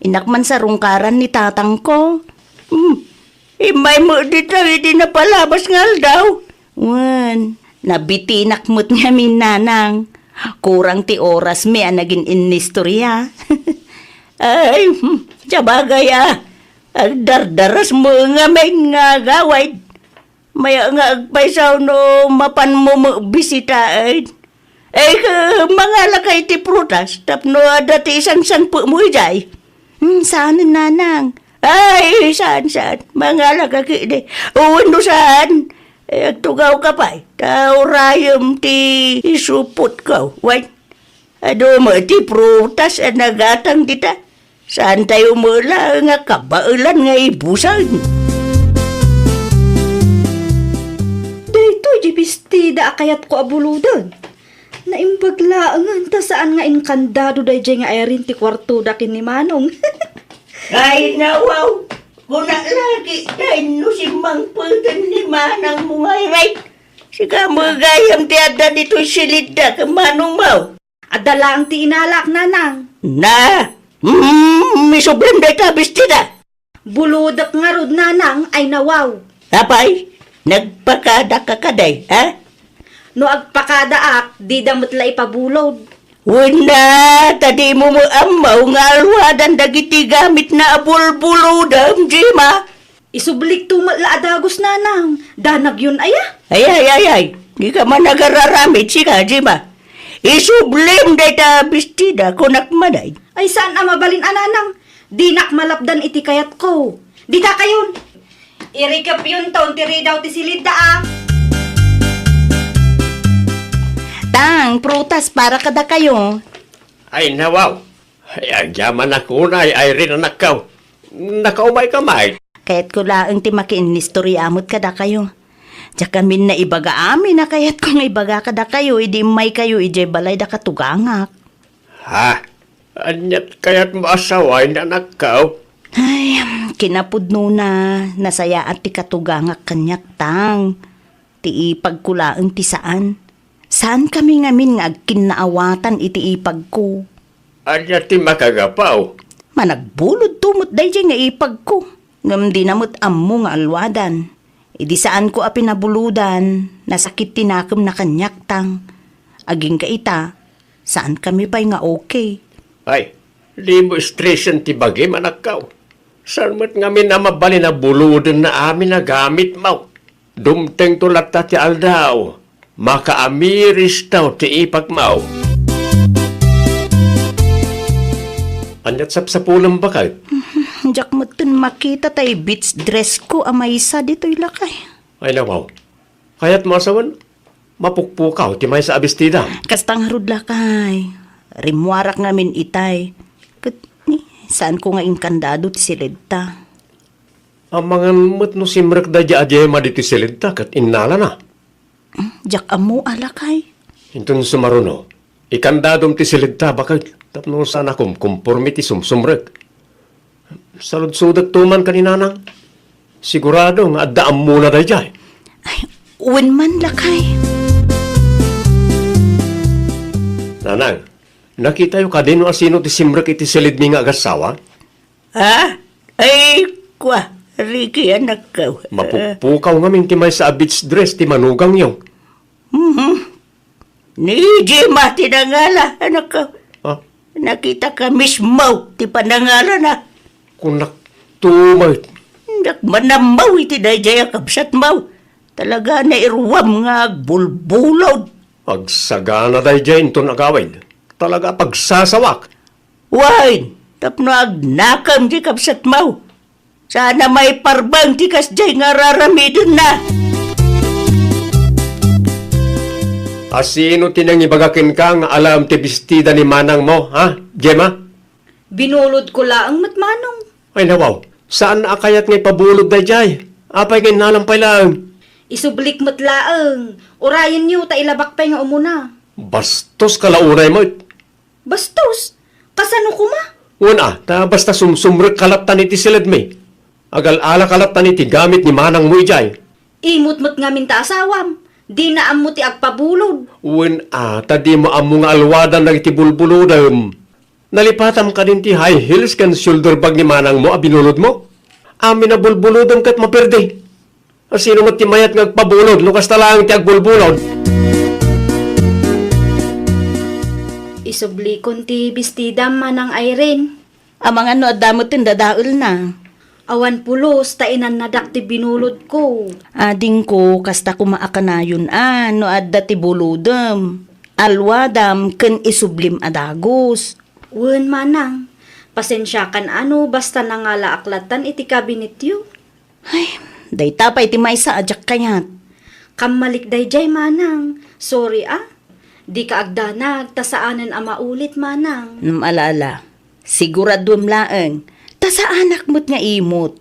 Innak man sarungkaran ni tatangko. Hmm, immay met dita idi napalabas nga aldaw. Wen, nabitinak met ngamin, nanang. Kurang ti orasmi a nagin-innistorya. Ay, hmm, sabagay a, agdardarasmo ngamin nga agawid. Maya nga agpayso no mapanmo met bisitaen. Ay, ka, mangalaka iti prutas, tapno adda ti isangsangpetmo idiay. Hmm, saanen, nanang. Ay, saan, saan. Mangalaka kidi. Wen no saan, eh, agtugawka pay. Ta urayem ti isupotko. Wen, adu met ti prutas a nagatang dita. Saantayo met laeng a kabaelan nga ibusen. Daytoy di bestida a kayatko a buloden. Naimbag laengen ta saan nga inkandado daydiay nga Irene ti kuartoda ken ni Manong. Ay, nawaw! Kuna lagi, dayno simmangpeten ni manangmo nga Irene. Sika met gayam ti adda ditoy silidda ken manongmo. Adda laeng ti inalak, nanang. Na, mm, isublim dayta a bestida. Bulodek ngarud, nanang, ay nawaw. Apay, nagpakadaka kadi, ha? No agpakadaak, dida met la ipabulod. Wen na, ta dimo met ammo nga alwadan dagiti gamitna a bulbulodem, Gemma. Isublikto met la a dagus, nanang. Danagyon aya? Ay, ay, ay, ay. Dika man agararamid, sika, Gemma. Isublim dayta a bestida, kunak man ay. Ay, saan a mabalin a nanang? Dinak malapdan iti kayatko. Dita kayon. Irikepyon ton ti ridaw ti silidda a. Tang, prutas para kadakayo. Ay, nawaw. Ay, agyamanak unay, Irene, anakko. Nakaumayka, Mike? Kayatko laeng ti makiinnistorya met kadakayo. Diak amin naibaga amin a kayatko nga ibaga kadakayo idi immaykayo idiay balay da katugangak. Ha? Aniat kayatmo a sawen, anakko? Ay, kinapudnona, nasayaat ti katugangak kaniak, Tang. Ti ipagko laeng ti saan. Saankami ngamin nga agkinnaawatan iti ipagko. Ania ti makagapu? Managbulodto met daydiay nga ipagko. Ngem dina met ammo nga alwadan. Idi saanko a pinabulodan, nasakit ti nakemna kaniak, Tang. Agingga ita, saankami pay nga okay. Ay, dimo stresen ti bagim, anakko. Saan met ngamin a mabalin a bulodenna amin a gamitmo. Dumtengto latta ti aldaw, makaamiristaw ti ipagmo. Aniat sapsapulem, baket? Diak metten makita tay beach dress ko a maysa ditoy, lakay. Ay, nawaw. Kayatmo a sawen, mapukpukaw ti maysa a bestida. Kasta ngarud, lakay. Rimmuarak ngamin itay. Ket, ni, saanko nga inkandado ti silidta. Amangan met no simrek daydiay a Gemma ditoy silidta ket innalana. Diak ammo a, lakay. Inton sumaruno, ikandadom ti silidta, baket, tapno saan a kumkomporme ti sumsumrek. Saludsodekto man ken ni nanang. Sigurado nga adda ammona daydiay. Ay, wen man, lakay. Nanang, nakitayo kadi no asino ti simrek iti silidmi nga agassawa? Ha? Ay, kua, Ricky, anakko. Mapukpukaw ngamin ti maysa a beach dress ti manugangyo. Mhm. Ni Gemma ti nangala, anakko. Ha? Nakitaka mismo ti panangalana. Kunak tumet. Diak manammo iti daydiay a kabsatmo. Talaga nairuam nga agbulbulod. Agsagana daydiay inton agawid. Talaga a pagsasawak. Wen, tapno agnakem ti kabsatmo. Saan a maiparbeng ti kasdiay nga raramidenna. Asino ti nangibaga kenka nga alaem ti bestida ni manangmo, ha, Gemma? Binulodko laeng met, manong. Ay, nawaw. Saan a kayat nga ipabulod daydiay? Apay nga innalam pay laeng? Isublik met laeng. Urayenyo ta ilabak pay nga umuna. Bastos ka la unay met. Bastos? Kasano koma? Wen a, ta basta sumsumrek ka lattan iti siledmi. Agal-ala ka lattan iti gamit ni manangmo idiay. Imot met ngamin ta asawam. Dina ammo ti agpabulod. Wen a, ta dimo ammo nga alwadan dagiti bulbulodem. Nalipatam kadin ti high heels ken shoulder bag ni manangmo a binulodmo? Amin a bulbulodem ket maperdi. Asino met ti mayat nga agpabulod no kasta laeng ti agbulbulod? Isublikon ti bestidam, Manang Irene. Amangan no adda met ti dadaelna. Awan pulos ta inannadak ti binulodko. Adingko, kasta koma a kanayon a no adda ti bulodem, alwadam ken isublim a dagus. Wen, Manang, pasensiakan a no basta nangalaak lattan iti kabinetyo. Ay, dayta pay ti maysa a diak kayat. Kammalik daydiay, Manang. Sorry a. Dika agdanag ta saanen a maulit, Manang. Ngem ala, ala. Siguraduem laeng ta saanak met nga imot.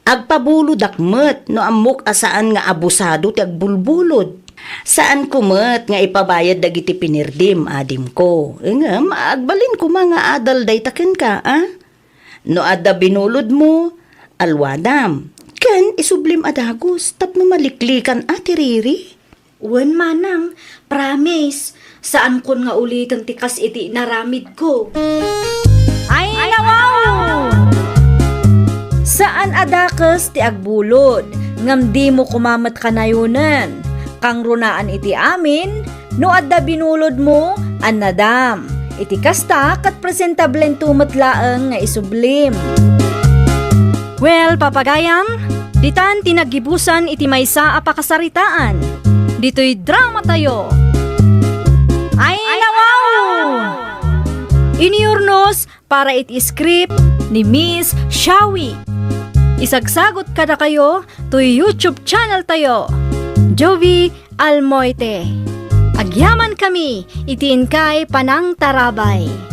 Agpabulodak met no ammok a saan nga abusado ti agbulbulod. Saanko met nga ipabayad dagiti pinirdim, adingko. Ngem agbalin koma nga adal dayta kenka, a? No adda binulodmo, alwadam, ken isublim a dagus tapno maliklikan a ti riri. Wen, Manang, promise, saankon nga uliten ti kas iti inaramidko. Ay, nawaw! Saan a dakes ti agbulod, ngem dimo koma met kanayonen. Kangrunaan iti amin, no adda binulodmo, annadam. Iti kasta, ket presentablento met laeng nga isublim. Well, papagayam, ditan ti naggibusan iti maysa a pakasaritaan. Ditoy dramatayo. Ay, nawaw! Iniyurnos, para iti script ni Miss Shawi. Isagsagut kadakayo toy YouTube channel tayo, Jovie Almoite. Agyaman kami iti inkay panangtarabay.